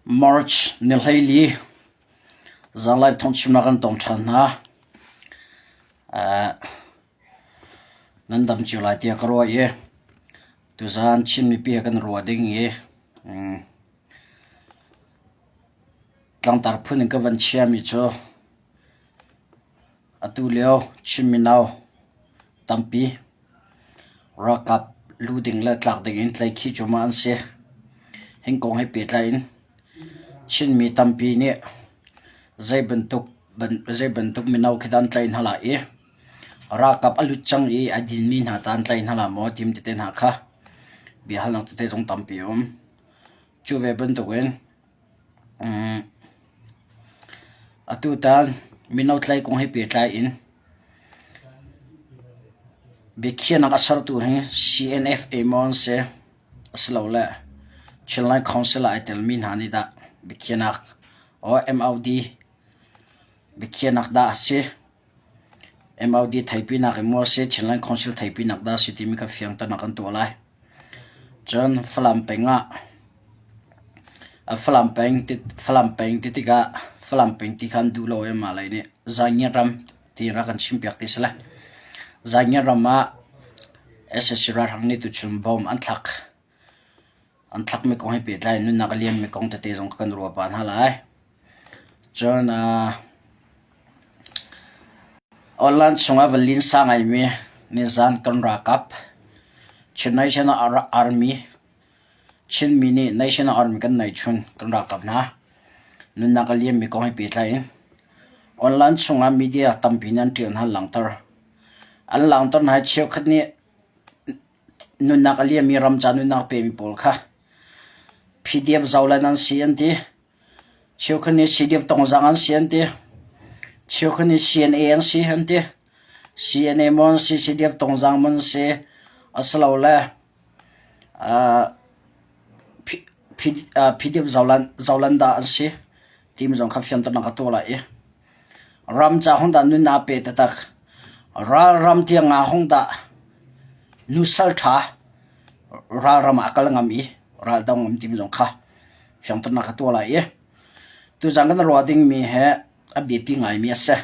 March ni 14 zanlai thawngchimnak kan tong ṭhan hna. Nan dam cio lai tiah ka ruah i tuzaan Chin mipi he kan ruah ding i tlangtar phun in ka van chiami cu atu lio Chin mino tampi Ralkap lu ding le tlak ding in tlaihkhih cuahmah an si. Hi kong he pehtlai in Chinmi tampi nih zei bantuk mino khi dah an tlaih hna lai i ralkap a lut cang i a dinmi hna tah an tlaih hna lai maw timi tete hna kha biahalnak tete zong tampi a um. Cu ve bantukin atutan mino tlaih kong he pehtlai in Biakhiahnak a sertu hi CNFA maw an si asilole Chinland Council ah ai telmi hna nih dah biakhiahnak or MOD biakhiahnak dah a si? MOD theihpinak in maw a si, Chinland Council theihpinak dah a si timi kha fiangternak an tuah lai. Cun Falam peng ah Falam peng Falam peng ti tikah Falam peng ti kha an duh lo i mah lei nih Zaangiat ram ti rak kan chimpiak ti si le Zaangiat ram ah sac ralhrang nih tuchun bomb an thlak. An thlakmi kong he pehtlai in nunnak a liammi kong tete zong kan ruah pah hna lai. Cun uh, online chungah va linsa ngaimi nizan kan ralkap Chin National Army Chinmi nih National Army kan neih chun kan ralkap hna nunnak a liammi kong he pehtlai in online chungah media tampi nih an ṭial hna an langhter. An langhter hna i cheukhat nih nunnak a liammi ram ca nunnak pemi pawl kha PDF zohlen an si an ti. Cheukhat nih CDF tongzang an si an ti. Cheukhat nih CNA an si an ti. CNA maw an si, CDF tongzang maw an si, asilole PDF zohlan dah an si timi zong kha fianternak ka tuah lai i ram ca hung dah nun aa pe taktak. Ralram tiang ah hung dah nusal ṭha ralram ah a kal ngam i ral do ngam timi zong kha fiangternak ka tuah lai i tuzan kan ruah dingmi he a biapi ngaimi a si.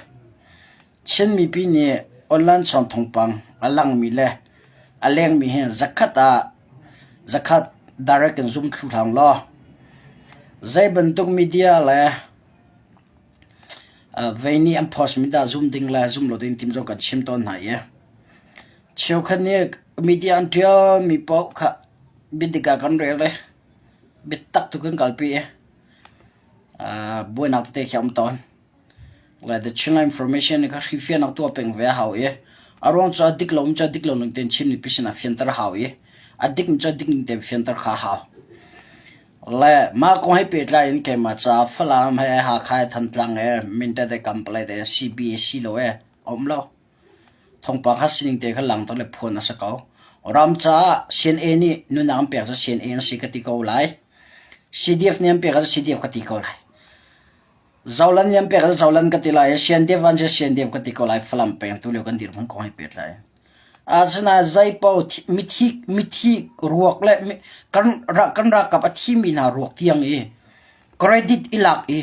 Chin mipi nih online chung thawngpang a langmi le a lengmi hi zakhat ah zakhat direct in zum thlu hlang law zei bantuk media le vei nih an post mi dah zum ding le zum lo ding tim zong kan chim tawn hna i cheukhat nih media an ṭial mi paoh kha biadik ah kan rel i biatak tu kan kalpi i buainak tete khi a um tawn. Le the Chinland Information kha hrifianak tuah peng ve a hau i a ruang cu a dik lo cu a dik lo ning tein Chin mipi sinah fianter a hau i a dik cu a dik ning tein fianter kha a hau. Le mah kong he pehtlai in keimah ca Falam he Hakha he Thantlang he Mindat he Kampalay he CBA si lo he a um lo. Thawngpang kha sining te kha langter le phuan a si ko. Ram caah CNA nih nunnak an pek cu CNA an si ka ti ko lai. CDF nih an pek cu CDF ka ti ko lai. Zolan nih an pek cu Zolan ka ti lai. CNDF an si CNDF ka ti ko lai. Falam peng tu lio kan dirhmun kong he pehtlai. Asinain zeipaoh mithi mithi ruak le kan kan ralkap a thimi hna ruak tiang i credit i lak i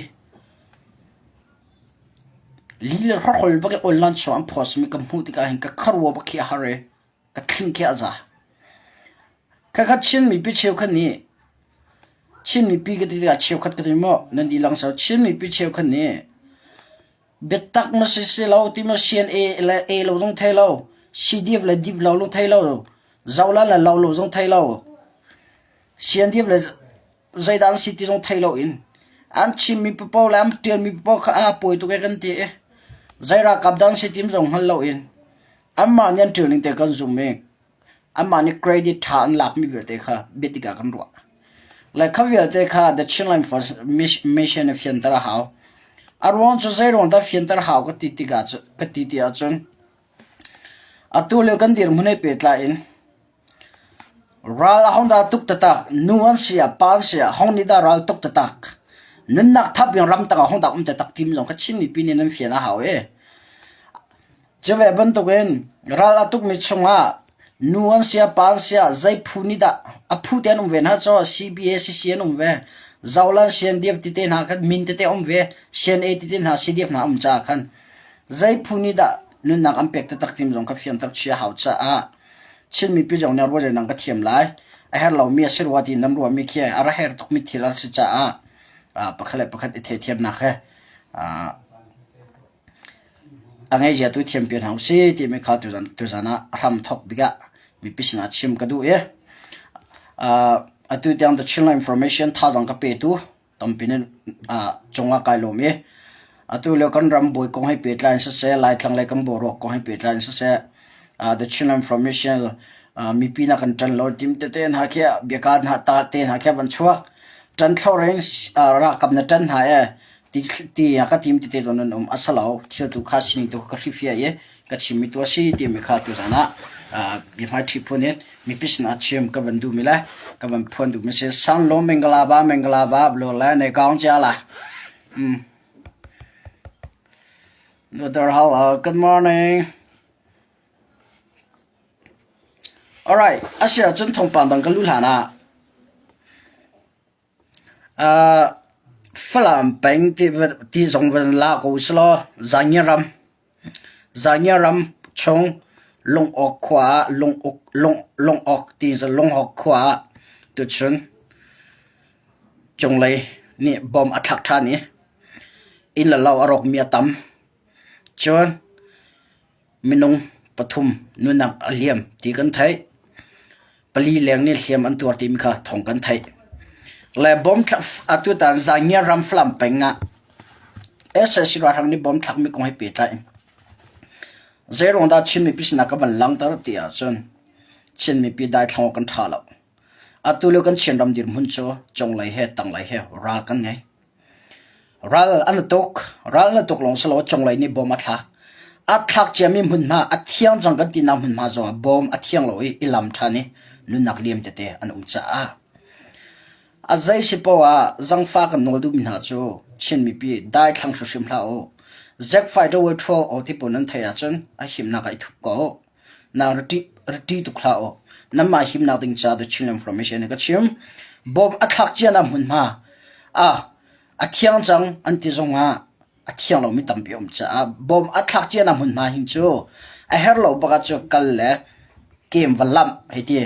li le hrawkhrol bak i online chung an post mi ka hmuh tikah hin ka khuaruah bak khi a har i ka thling khi a za. Khakhat Chin mipi cheukhat nih Chin mipi ka ti tikah cheukhat ka ti maw nan dihlak so Chin mipi cheukhat nih Biatak na si si lo ti maw CNA le A lo zong thei lo, CDF le DIP lo zong thei lo, Zola le Lo lo zong thei lo, CNDF le zeidah an si ti zong thei lo in an chimmi paoh le an ṭialmi paoh kha aa pawi tuk e kan ti i zei ralkap dah an si ti zong hngal lo in anmah nih an ṭial ning te kan zum i Anmah nih credit ṭha an lakmi vialte kha biatik ah kan ruah. Le kha vialte kha The Chinland Mission a fianter a hau. A ruang cu zei ruang dah fianter hau ka ti tikah ka ti ti ahcun atu lio kan dirhmun he pehtlai in ral a hong dah tuk taktak, nu an si ah pa an si ah hong nih dah ral tuk taktak, nunnak thap in ramtang ah hong dah um taktak timi zong kha Chin mipi nih nan fian a hau i Cuve bantukin ral a tukmi chungah nu an si ah pa an si ah zei phu nih dah a phu te an um ve hna caw CBA CC an um ve. Zolan CNDF tete hna khan min tete um ve, CNA tete hna CDF hna um caah khan zei phu nih dah nunnak an pek taktak timi zong kha fianter chih a hau caah Chin mipi zong nih ruah nan ka thiam lai. A herh lomi a si rua ti nan ruahmi khi a ra her tukmi thil a si caah pakhat le pakhat i theithiamnak he a ngeizia tu thiam pian hna usih timi kha tuzan ah a hram thawk bik ah mipi sinah chim ka duh i atu tiang The Chinland Information thazaang ka petu tampi nih cungah kai lawm i atu lio kan ram bawi kong he pehtlai in siseh Laitlang lei kan boruak kong he pehtlai in siseh The Chinland Information mipi na kan ṭan lo tim tete hna khi biaka hna ta te hna khi van chuak ṭan thlor in ralkap na ṭan hna e ti ti ka tim tete zawn an um a si lo thil tu kha sining tu ka hrifia i ka chimmi tu a si timi kha tuzan ah biahmai ṭhi phun in mipi sinah chim ka van duhmi le ka van phuan duhmi si sang lo mengala ba mengala ba blo le ne kaung chia la um Brother hello good morning Alright, asia cun thawngpang dang ka lu hlan ah Falam peng ti zong van la ko usih law Zaangia ram chung Lungawk khua ah Lungawk ti Lunghawk khua ah tuchun cunglei nih bomb a thlak ṭhan i inn le lo a rawkmi a tam. Cun Minung pathum nunnak a liam ti kan theih. Pali leng nih hliam an tuar timi kha thawng kan theih. Le bom atutan Zaangia ram Falam peng ah sac ralhrang nih bom thlakmi kong he pehtlai in zeiruang dah Chin mipi sinah ka van langhter ti ahcun Chin mipi daithlang awk kan ṭha lo. Atu lio kan Chinram dirhmun cu cunglei he tanglei he ral kan ngei. Ral an tuk. Ral an tuk lawng si lo cunglei nih bom a thlak. A thlak ciami hmunhma a thiang cang kan tinak hmunhma zongah bom a thiang lo i i lam ṭhan i nunnak liam tete an um caah a zei si poah ah zangfa kan nawl duhmi hna cu Chin mipi daithlang hrimhrim hlah u. Zack fighter way ṭhual aw ti pawl nan theih ahcun a himnak ah i thup ko. Nang ra ṭih tuk hlah u. Nanmah himnak ding ca The Chin Information nih ka chim. Bom a thlak cianak hmunhma ah a thiang cang an ti zongah a thiang lomi tampi a um caah bom a thlak cianak hmunhma hin cu a herh lo bak ah cu kal le kem va lamh hei ti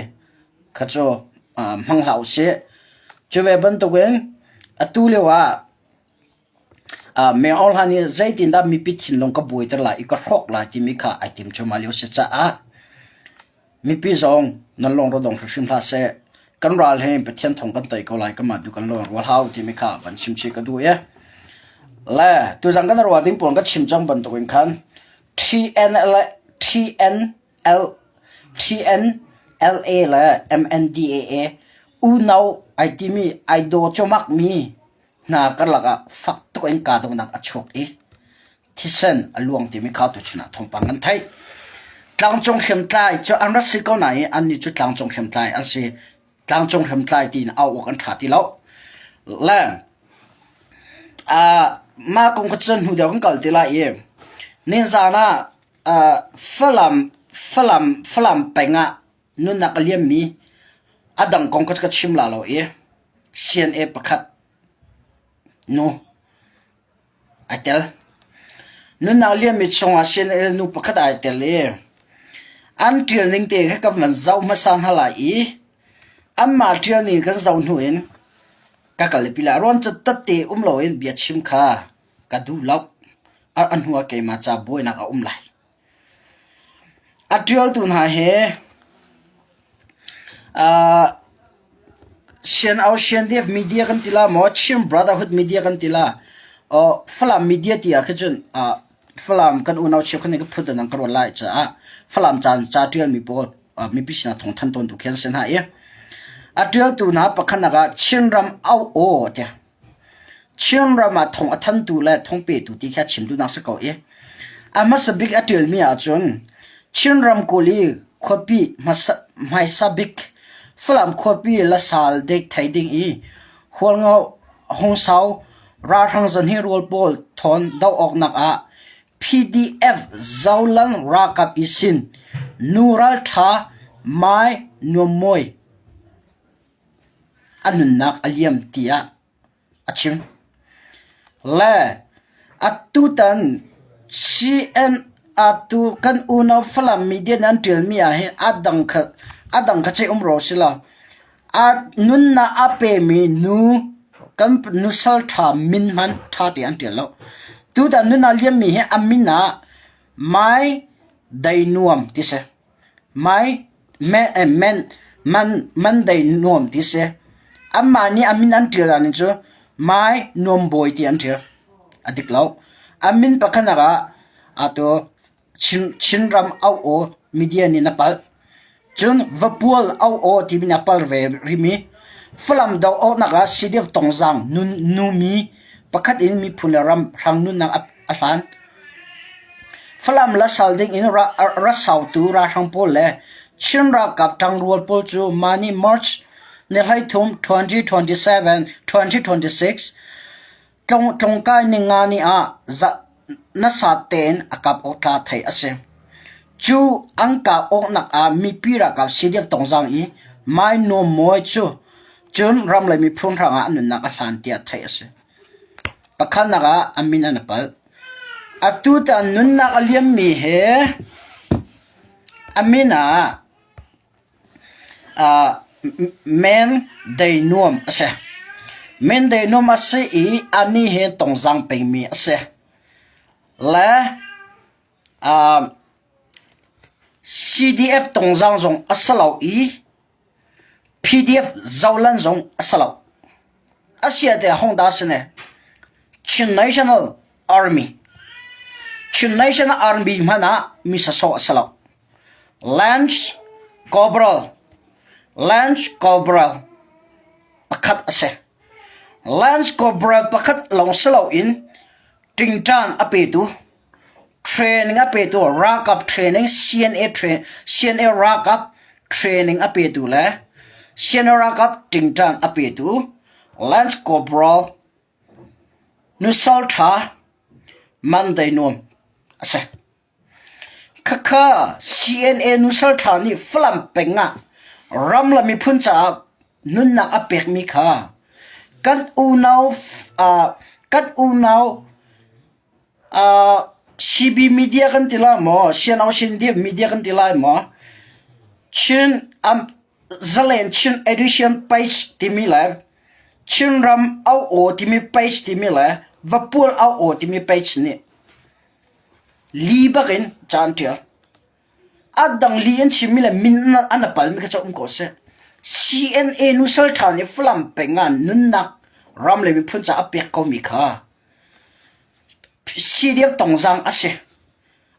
kha cu hmang hlah usih. Cu ve bantukin atu lio ah Meng Aung Hlaing nih zeitindah mipi thinlung ka buaiter lai i ka hrawk lai timi kha ai tim cuahmah lio a si caah mipi zong nan lungrawh dong hrimhrim hlah seh. Kan ral hi Pathian thawng kan tei ko lai kanmah tu kan lung rual hau timi kha van chim chih ka duh i le tuzan kan ruah ding pawl ka chim cang bantukin khan TNL TNL TNLA le MNDAA unau ai timi ai daw cuahmah mi hna karlak ah fak tuk in kahdohnak a chuak i thisen a luang timi kha tuchun ah thawngpang kan theih. Tlangcung hriamtlai cu an rak si ko nain annih cu tlangcung hriamtlai an si. Tlangcung hriamtlai tiin au awk an ṭha ti lo. Le uh, mah kong kha cun hnu deuh kan kal ti lai i nizan ah uh, Falam Falam Falam peng ah nunnak a liammi a dang kong kha ka chim la lo i CNA pakhat nu ai tel. Nunnak a liammi chungah CNA nu pakhat ai tel i an ṭial ning te kha kan van zoh hmasa hna lai i anmah ṭial ning kan zoh hnu in ka kal pi lai. Ruan cu tatte um loin bia chim kha ka duh lo. A hnu ah keimah ca buainak a um lai. A ṭialtu hna hi Sian Media kan ti la maw, Chin Brotherhood Media kan ti la. Falam Media ti ah khin cun Falam kan unau cheukhat nih ka phut in an ka ruat lai caah Falam ca ca ṭialmi pawl mipi sinah thawngthanh tawntu khi an si hna i a ṭialtu hna pakhatnak ah Chinram au aw tiah Chinram ah thawng a thantu le thawng petu ti kha chim duhnak si ko i a hmasa bik a ṭialmi ahcun Chin ramkulh i khuapi hmaisa bik Falam khuapi Lasal dek thei ding i Hualngo Hungsau ralhrang zahnih rual pawl thawn doh awknak ah PDF Zolang ralkap i sin nu ralṭha Mai Nuam Mawi a nunnak a liam tiah. a chim. Le atutan CN atu kan unau Falam media nan ṭialmi ah hin a dang kha a dang kha chei um ro si lo. A nunnak a pemi nu kan nusal ṭha min hmanh ṭha te an ṭial lo. Tutan nunnak liammi hi a min ah Mai Dai Nuam ti si. Mai men man man dei nuam ti si. Anmah nih a min an ṭial ahning cu Mai Nuam Bawi ti an ṭial. A dik lo. A min pakhatnak ah atu Chin Chinram au-aw media nih na palh. Cun Vapual au-aw timi na pal ve rihmi Falam doh awknak ah CDF Tongzaang nun numi pakhat in miphun le ram hrang nunnak a hlan. Falam la sal ding in ra sautu ralhrang pawl le Chin ralkap ṭangrual pawl cu mah ni March ni 13, 2027, 2026 tlawngkai ninga ni ah nasa tein a kap awk tla theih a si. Cu an kah awknak ah mipi ralkap CDF Tongzaang i Mai Nuam Mawi cu cun ram le miphun hrangah a nunnak a hlan tiah theih a si. Pakhatnak ah a min an i palh. Atu tan nunnak a liammi he a min ah Men Dei Nuam a si. Men Dei Nuam a si i anih hi Tongzaang pengmi a si. Le CDF Tongzaang zong a si lo i PDF Zoland zong a si lo. A si ah teh hong dah a si ne? Chin National Army. Chin National Army hmanh ah mi sasawh a si lo. Lance Corporal Lance Corporal pakhat a si. Lance Corporal pakhat lawng si loin ṭingṭan a petu Training a petu ralkap training CNA train CNA ralkap training a petu le CNA ralkap ṭingṭan a petu Lance Corporal nusal ṭha Man Dai Nuam a si. Khakha CNA nusal ṭha nih Falam peng ah ram le miphun caah nunnak a pekmi kha kan unau kan unau CB media kan ti lai maw? Sian media kan ti lai maw? Chin Zalen Chin Edition page timi le Chinram Au-aw timi page timi le Vapual Au-aw timi page nih li bak in ca an ṭial. A dang li an chimmi le min an a palmi kha cu um ko seh. CNA nusal ṭha nih Falam peng ah nunnak ram le miphun ca a pek komi kha CDF tongzaang a si.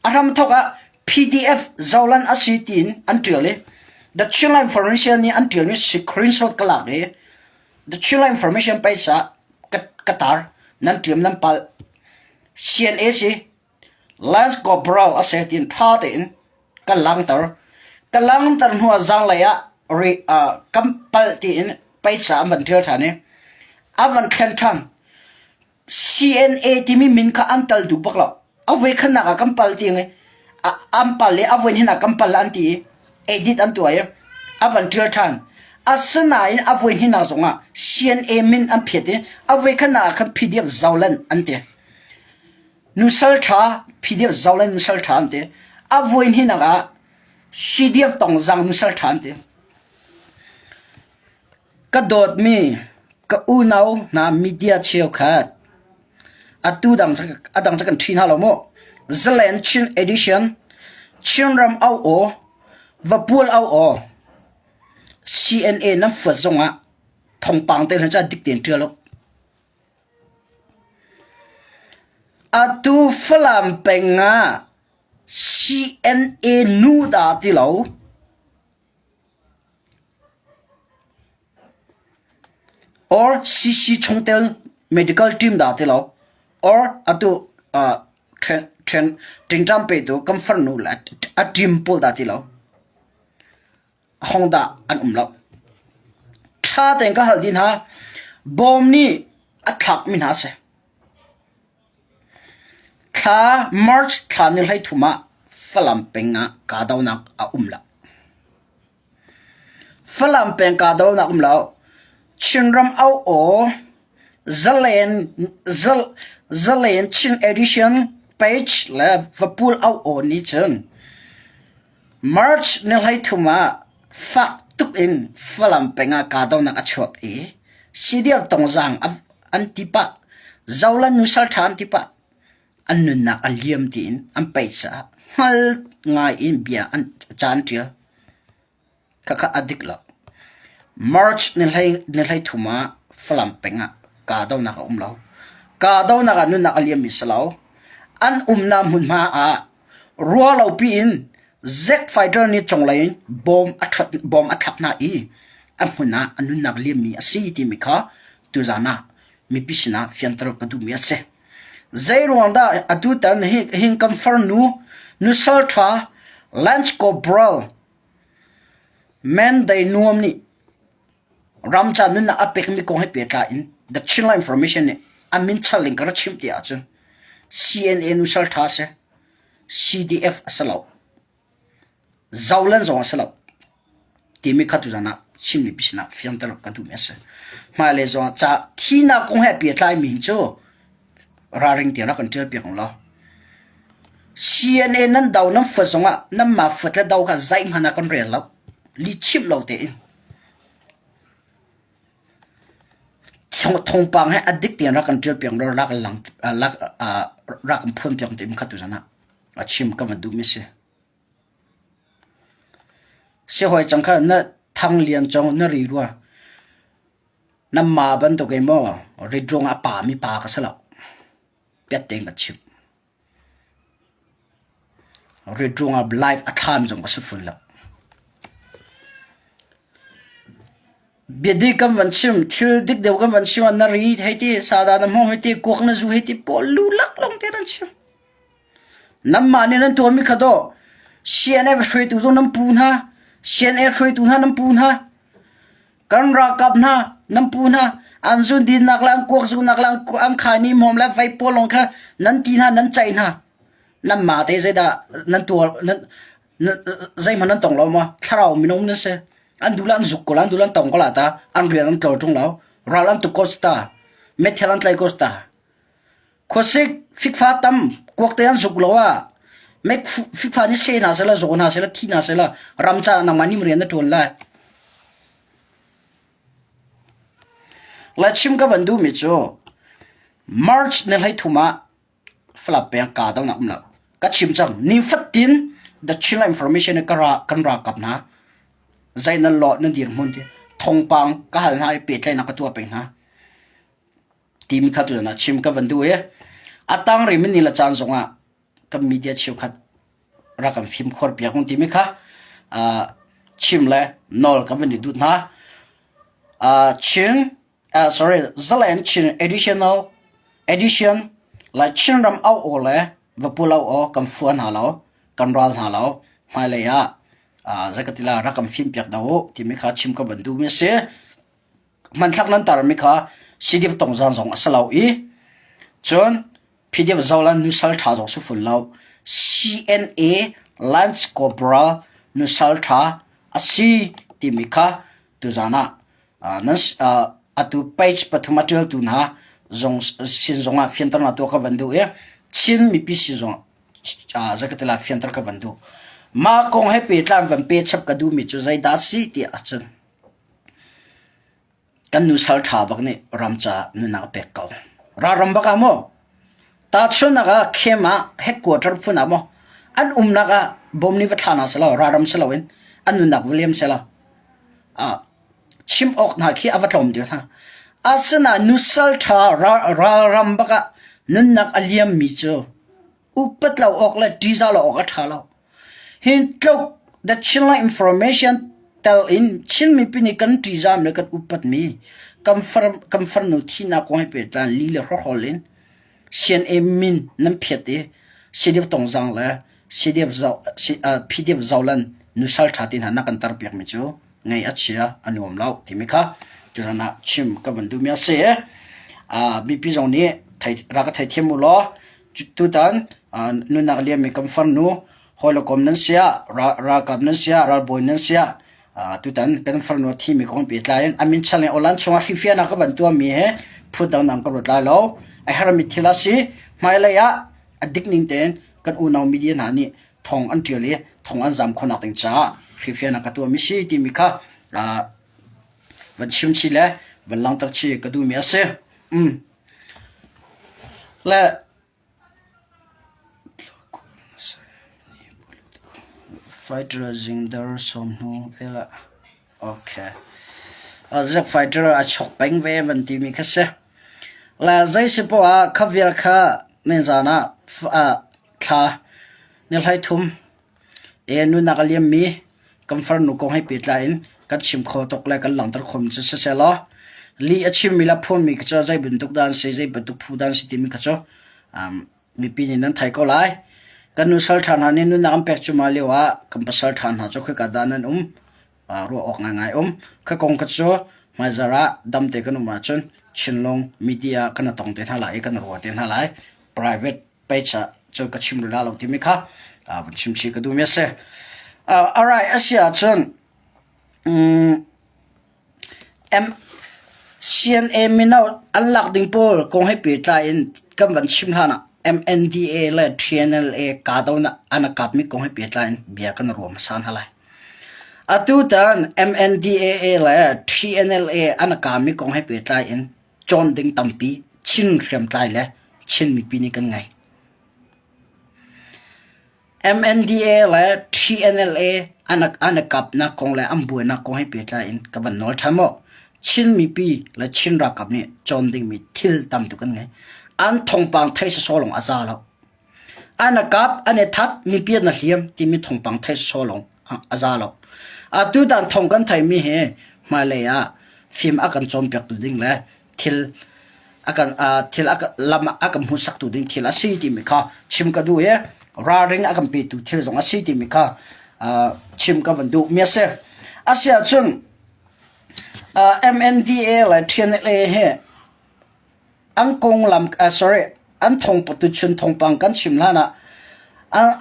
A hramthawk ah PDF Zoland a si tiin an ṭial i The Chinland Information nih an ṭialmi screenshot ka lak i The Chinland Information page ah ka, ka tar. Nan ṭiam nan palh. CNA si Lance Corporal a si tiin ṭha tein ka langhter. Ka langhter hnu ah zaanglei ah ri, uh, kan palh tiin page ah an van ṭial ṭhan i a van thlen ṭhan. CNA timi min kha an tal duh bak lo. A voikhatnak ah kan pal ti ngai. An pal i a voi hnihnak kan pal an ti i edit an tuah i a van ṭial ṭhan. Asinain a voi hnihnak zongah CNA min an phiat i a voikhatnak ah khan PDF Zoland an ti. Nusal ṭha PDF Zoland nusal ṭha an ti. A voi hnihnak ah CDF Tongzang nusal ṭha an ti. Ka dawtmi ka unau hna media cheukhat atu dang a dang cu kan ṭhi hna lo mu. Zalen Chin Edition, Chinram Au-aw, Vapual Au-aw, CNA nan fuat zongah thawngpang te hna cu a dik tein ṭial u. Atu Falam peng ah CNA nu dah ti lo. Or CC chungtel medical team dah ti lo or atu ṭingṭang petu kan farnu le a team pawl dah ti lo hong dah an um lo. Ṭha tein ka hal dih hna. Bawm nih a thlakmi hna a si. Thla March thla ni 13 ah Falam peng ah kahdohnak a um lo. Falam peng kahdohnak um lo. Chinram au-aw. Zalen Zalen Chin Edition page le Vapul Au Aw nih cun March ni 13 ah fak tuk in Falam peng ah kahdohnak a chuak i CDF Tongzaang an ti pah, Zolan nusalṭha an ti pah, an nunnak a liam tiin an paih caah hngal ngai in bia an ca an ṭial. Khakha a dik lo. March ni 13 ah Falam peng ah kahdohnak a um lo. Kahdohnak ah nunnak a liammi si lo. An umnak hmunhma ah ruahlopi in Zack fighter nih cunglei in bom a bom a thlak hna i a hmun ah a nunnak liammi a si timi kha tuzaan ah mipi sinah fianter ka duhmi a si. Zeiruang dah atutan hin kan farnu nusal ṭha Lance Corporal Mandai Nuam nih ramca nunnak a pekmi kong he pehtlai in The Chinland Information nih a min chal in ka rak chimh ti ahcun CNA nusal ṭha a si. CDF a si lo. Zoland zong a si lo. Timi kha tuzan ah Chin mipi sinah fianter ka duhmi a si. Hmailei zong ah ca thinak kong he pehtlaimi hin cu ralring te rak kan ṭial piak ung law. CNA nan do nan fuat zongah nanmah fuat le do kha zeihmanh ah kan rel lo. Li chimh lo tein. Thawngpang he a dik tein rak kan ṭial piak law rak lang rak kan phuan piak ti kha tuzan ah a chim ka van duhmi a si. Sihawi cang kha na thang lian cong na ri rua. Na ma bantuk in maw rit ruangah a pa mi pa ka si lo. Piat tein ka chimh. Rit ruangah live a thlam zong ka si fun lo. Biadik kan van chim, thil dik deuh kan van chim ah na ri hei ti, sada na hmang hei ti, kuak na zu hei ti, pawl lu lak lawng te nan chim. Nanmah nih nan tuahmi kha dawh CNF hruaitu zong nan pu hna, CNA hruaitu hna nan pu hna, kan ralkap hna nan pu hna, an zun dinnak le an kuak zunak le an khaini hmawm le vei pawl lawng kha nan ti hna, nan ceih hna. Nanmah te zeidah nan tuar, nan, zeihmanh nan tong lo ma? Thlarau minung nan si. An duh le an zuk ko la, an duh le an tong ko la ta, an rian an tlor ṭung lo. Ral an tuk ko si ta. Methel an tlai ko si ta. Khuasik fikfa tam kuak te an zuk lo ah mek fikfa nih seh hna sehla zaw hna sehla thi hna sehla ram caah nangmah nih rian na ṭuan lai. Lachim ka van duhmi cu March ni 13 ah Falam peng kaa donak um lo. Ka chim cang nifatin The Chinland Information ka ra kan ralkap hna zei nan lawh nan dirhmun ti thawngpang ka hal hna i pehtlaihnak ka tuah peng hna. Timi kha tutan ah chim ka van duh i a tang rih ni le caan zongah kan media cheukhat rak kan fimkhur piak ung timi kha chim le nawl ka van i duh hna. Chin sorry Zalen Chin additional edition lai Chinram au aw le Vapul au aw kan fua hna lo kan ral hna lo hmailei ah zakatila rak kan fim piak dah u timi kha chim ka van duh mi a si. Hmanthlak nan tarmi kha CDF tongzan zong a si lo i cun PDF Zolan nusal ṭha zong si fun lo. CNA Lance Corporal nusal ṭha a si timi kha tuzan ah nan atu page pathum a ṭialtu hna zong sin zongah fianternak tuah ka van duh i Chin mipi sin zong zakatila fianter ka van duh. Mah kong he pehtlai van pe chap ka duhmi cu zeidah si ti ahcun Kan nusal ṭha bak nih ram caah nunnak a pek ko. Ralram bak ah maw tahchunhnak ah khem ah headquarter phun ah maw an umnak ah bom nih va thla hna selaw ralram si loin an nunnak va liam selaw ah chim awk hna khi a va tlawm deuh hna. Asinain nusal ṭha ralram bak ah nunnak a liammi cu upat lo awk le ṭihzah lo awk a ṭha lo. Hi tluk The Chinland Information tel in Chin mipi nih kan ṭihzah le kan upatmi kan far kan farnu thihnak kong he pehtlai li le hrawhrawl in CNA min nan phiat i CDF Tongzang le CDF Zo PDF Zolan nusal ṭha ti hna na kan tarpiakmi cu ngei a chia a nuam lo timi kha tuzan ah chim ka van duhmi a si. Mipi zong nih thei rak ka theithiam u law Tutan nunnak liammi kan farnu hawikom nan siah, ralkap nan siah, ralbawi nan siah, Tutan kan farnu a thimi kong pehtlai in a min chal in awlan chungah hrifiahnak ka van tuahmi he phut dangdang ka ruat lai lo. A herhmi thil a si. Hmailei ah a dik ning tein kan unau media hna nih thong an ṭial i thong an zam khawhnak ding caah hrifiahnak ka tuahmi si timi kha van chim chih le van langhter chih ka duhmi a si. Um. Le Fighter zingdar sawm hnu vel ah okay. Zek fighter a chok peng ve van timi kha si. Le zei si poah ah kha vial kha nizan ah thla ni hlei thum e nunak a liammi kan farnu kong he pehtlai in kan chim kho tuk le kan langhter khomi cu siseh law lih a chimmi le phuanmi kha cu zei bantuk dah an si zei bantuk phu dah an si timi kha cu um, mipi nih nan thei ko lai. Kan nu sal ṭha hna nih nunnak an pek cuahmah lio ah kan pasal ṭha hna cu khoika dah nan um ruah awk ngaingai um. Kha kong kha cu hmaizarh ah damte kan um ahcun Chinlung media kan tong te hna lai i kan ruah te hna lai. Private page ah cun ka chim rih lo timi kha vun chim chih ka duhmi a si. Alright, a si ahcun um, CNA mino an lak ding pawl kong he pehtlai in kan van chim hlan ah MNDA le TNLA kahdohnak an kapmi kong he pehtlai in bia kan ruah hmasa hna lai. Atu tan MNDAA le TNLA an kami kong he pehtlai in cawn ding tampi Chin hriamtlai le Chin mipi nih kan ngei. MNDA le TNLA an an i kapnak kong le an buainak kong he pehtlai in ka van nawl ṭhan maw? Chin mipi le Chin ralkap nih cawn dingmi thil tam tuk an ngei. An thawngpang theih sawsawh lawng a za lo. An i kap, an i that, mipi an i hliam timi thawngpang theih sawsawh lawng a za lo. Atu tan thawng kan theimi hi hmailei ah fim a kan cawnpiaktu ding le thil a kan thil a lam a kan hmuhsaktu ding thil a si timi kha chim ka duh i ralring a kan petu thil zong a si timi kha chim ka van duh mi a si. A si ahcun MNDA le TNLA hi An konglam sorry an thawngput tuchun thawngpang kan chim hlan ah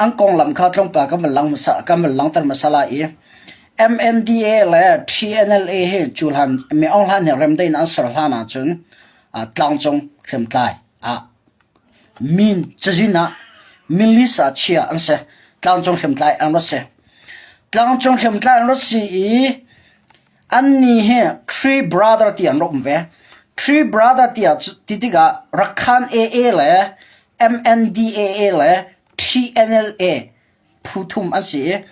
an konglam kha tlawmpal kan van lang hmasa kan van langhter hmasa lai i MNDA le TNLA hi cu hlan Mi Aung Hlaing he remdaih an ser hlan ahcun tlangcung hriamtlai ah min cazin ah minlist ah chia an si. Tlangcung hriamtlai an rat si. Tlangcung hriamtlai an rat si i Annih hi Three Brother ti an rak um ve. Three Brother tiah ti tikah Rakhan AA le MNDAA le TNLA phu thum an si i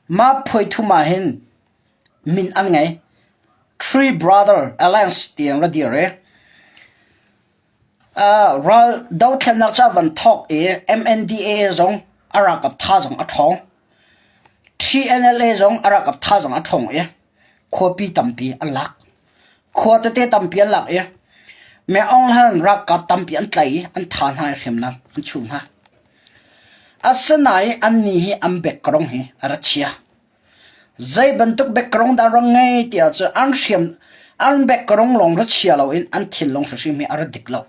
mah phuai thum ah hin min an ngei. Three Brother Alliance ti an ra dir i Ral dothlennak cu a van thawk i MNDAA zong a ralkap thazaang a ṭhawng. TNLA zong a ralkap thazaang a ṭhawng i khuapi tampi an lak. Khua tete tampi an lak i Me Aung Hlaing ralkap tampi an tlaih i an thah hna i hriamnam an chuh hna. Asinain annih hi an background hi a ra chia. Zei bantuk background dah rak ngei ti ahcun an hriam an background lawng ra chia loin an thinlung hrimhrim hi a ra dik lo.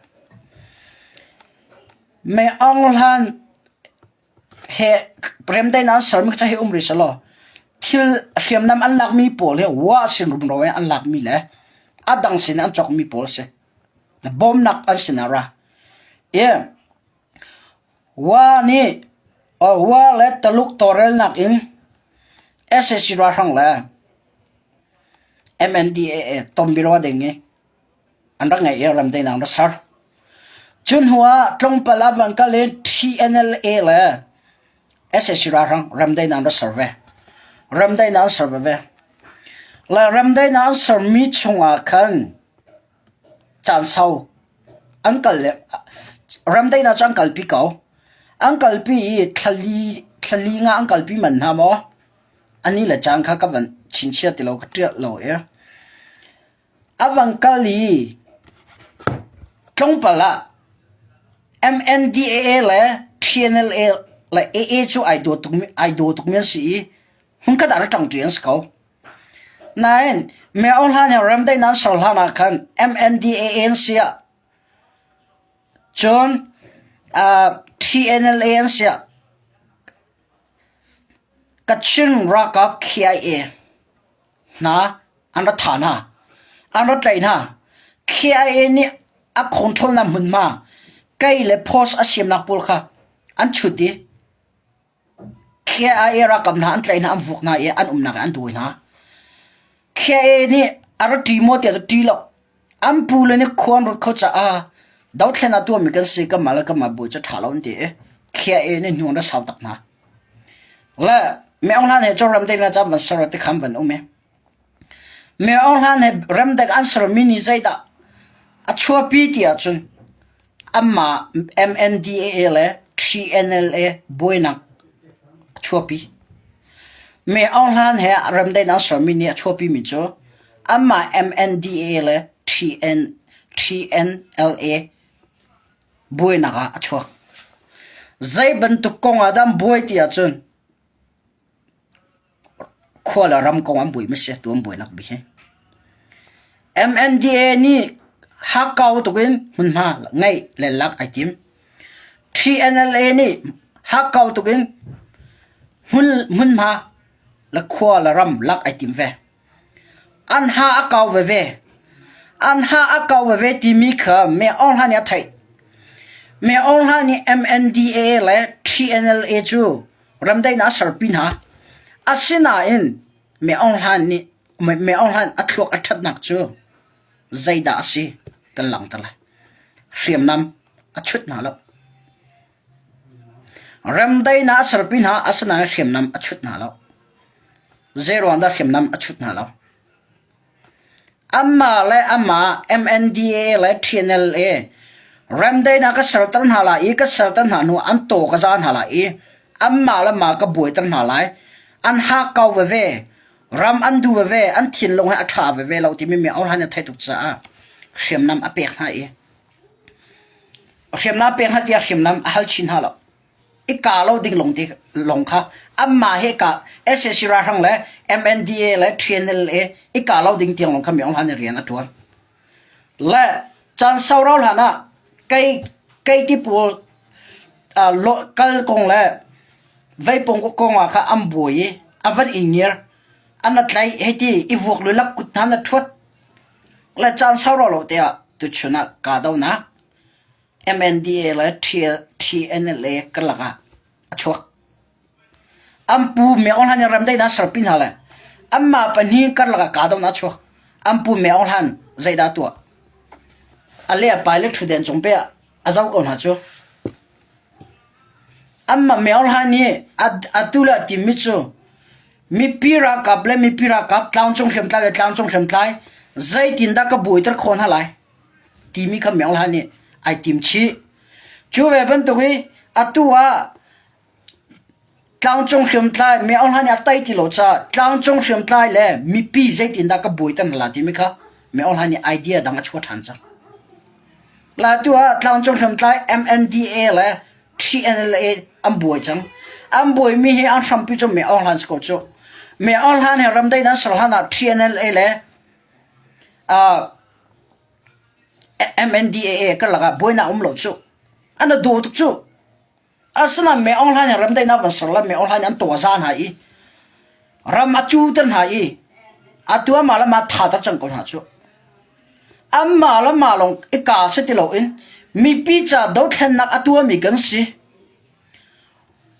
Me Aung Hlaing he remdaihnak an sermi kha hi um rih selaw thil hriamnam an lakmi pawl hi wa sin rumro in an lakmi le a dang sin an cawkmi pawl a si. Bawmnak an sin ah ra. I Wa nih Wa le Taluk tawlrelnak in sac ralhrang le MNDAA tonbiaruah ding i an rak ngeih i ramdaihnak an rak ser. Cu hnu ah tlawmpal ah van kal i TNLA le sac ralhrang ramdaihnak an rak ser ve. Ramdaihnak an ser veve. Le ramdaihnak an sermi chungah khan Caan sau an kal le remdaihnak cu an kalpi ko. An kalpi i thlali thlali nga an kalpi manh hna maw? Ani le caan kha ka van chinchiah ti lo ka ṭial lo i a van kal i tlawmpal ah MNDAA le TNLA le AA cu ai daw tukmi ai daw tukmi an si i hmunkhat ah rak ṭangṭi an si ko. Nain Me Aung Hlaing he remdaihnak an ser hlan ah khan MNDAA an si ah cun TNLA an si ah Kachin ralkap KIA. Hna an ra thah hna. An ra tlaih hna. KIA nih a control-nak hmunhma kei le post a siamnak pawl kha an chut i KIA ralkap hna an tlaih hna, an vuak hna i an umnak ah an dawi hna. KIA nih a ra ṭi maw tiah cu ṭi lo. An pule nih khua an ruat kho caah dothlen ah tuahmi kan si, kanmah le kanmah bawi cu ṭha lo an ti i KIA nih hnu an ra sau tak hna. Le Myo Hlan he cu ramdaihnak caan van ser ah tikhan van um i Myo Hlan he ramdaih an sermi nih zeidah a chuahpi ti ahcun anmah MNDAA le TNLA buainak a chuahpi. Myo Hlan he remdaihnak an sermi nih a chuahpimi cu anmah MNDAA le TN, TNLA buainak ah a chuak. Zei bantuk kong ah dah an buai ti ahcun Khua le ram kong an buai ma si tu an buainak bik hi. MNDA nih hakkau tuk in hmunhma ngeih le lak ai tim. TNLA nih hakkau tuk in hmun hmunhma le khua le ram lak ai tim ve. An ha a kau veve. An ha a kau veve timi kha Me Aung Hla nih a theih. Me Aung Hla nih MNDA le TNLA cu ramdaihnak a serpi hna. Asinain Me Aung Hlan nih Me Aung Hlan a thluak a ṭhatnak cu zeidah a si kan langhter lai. Hriamnam a chut hna lo. Remdaihnak a serpi hna asinain hriamnam a chut hna lo. Zeiruang dah hriamnam a chut hna lo? Amah le amah MNDAA le TNLA remdaihnak ka serter hna lai i ka serter hna hnu an taw ka za hna lai i anmah le mah ka buaiter hna lai. An hakkau veve, ram an duh veve, an thinlung he a ṭha veve lo timi mi Aung Hlan a theih tuk caah hriamnam a pek hna i hriamnam a pek hna tiah hriamnam a hal chin hna lo. I ka lo ding lawng te lawng kha anmah he ka SAC ralhrang le MNDA le TNLA i ka lo ding tiang lawng kha mi Aung Hlan nih rian a ṭuan. Le caan sau rau hlan ah kei kei ti pawl kal kong le veipong kong ah kha an buai i a van i ngiar an a tlaih hei ti i vuak lulak kut hna na ṭhuat le caan sau rau lo te ah tuchun ah kahdohnak MNDA le TNLA karlak ah a chuak. An pu Me Aung Hlan nih remdaihnak serpi hna le anmah pahnih karlak ah kahdohnak a chuak. An pu Me Aung Hlan zeidah a tuah? A le a pai le ṭhutden cung pe ah a zoh ko hna cu. Anmah Me Aung Hlan nih atu le a timmi cu mipi ralkap le mipi ralkap tlangcung hriamtlai le tlangcung hriamtlai zeitindah ka buaiter khawh hna lai? timi kha Me Aung Hlan nih ai tim chih. Cu ve bantuk i atu ah tlangcung hriamtlai Me Aung Hlan nih a tei ti lo caah tlangcung hriamtlai le mipi zeitindah ka buaiter hna lai timi kha Me Aung Hlan nih idea dang a chuah ṭhan cang. La tu ah tlangcung hriamtlai MNDA le TNLA an buai cang. An buaimi hi an hrampi cu Me Aung Hlan si ko cu. Me Aung Hlan he ramdaih an ser hlan ah TNLA le uh, MNDAA karlak ah buainak um lo cu. An a daw tuk cu. Asinain Me Aung Hlaing ramdaihnak van ser le Me Aung Hlaing an taw a za hna i ram a cu ter hna i atu amah le mah tha ter cang ko hna cu. Amah le mah lawng i ka si ti loin mipi ca dothlennak a tuahmi kan si.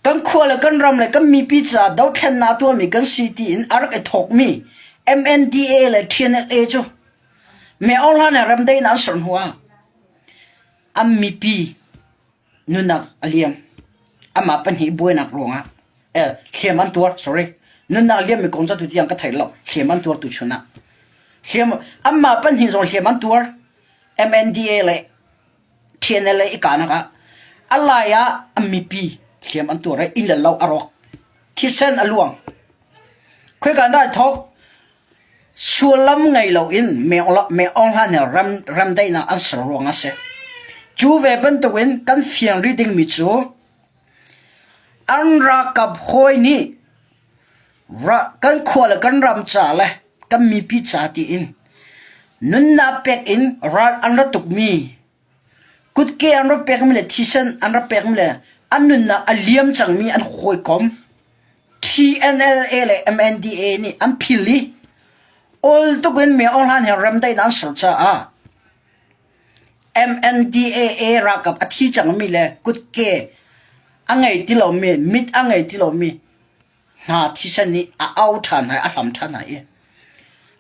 Kan khua le kan ram le kan mipi ca dothlennak a tuahmi kan si tiin a rak i thawkmi MNDA le TNLA cu Me Aung Hlaing ramdaihnak an ser hnu ah an mipi nunnak a liam. Amah pahnih buainak ruangah eh hliam an tuar sorry nunnak a liammi kong cu atu tiang ka thei lo hliam an tuar tuchun ah hliam anmah pahnih zong hliam an tuar MNDA le TNLA i kahnak ah a lai ah an mipi hliam an tuar i inn le lo a rawk thisen a luang khoika dah thawk Sullam ngei loin Me Aung Hlan he remdaihnak an ser ruang a si. Cu ve bantukin kan fiang rih dingmi cu an ralkap hawi nih kan khua le kan ram ca le kan mipi ca tiin nunnak pek in ral an ra tukmi kutke an ra pekmi le thisen an ra pekmi le an nunnak a liam cangmi an hawikom TNLA le MNDA nih an phil i. Ol tuk in Min Aung Hlaing he remdaihnak an ser caah MNDAA ralkap a thi cangmi le kutke a ngei ti lomi, mit a ngei ti lomi hna thisen nih a au ṭhan hna i a hlam ṭhan hna i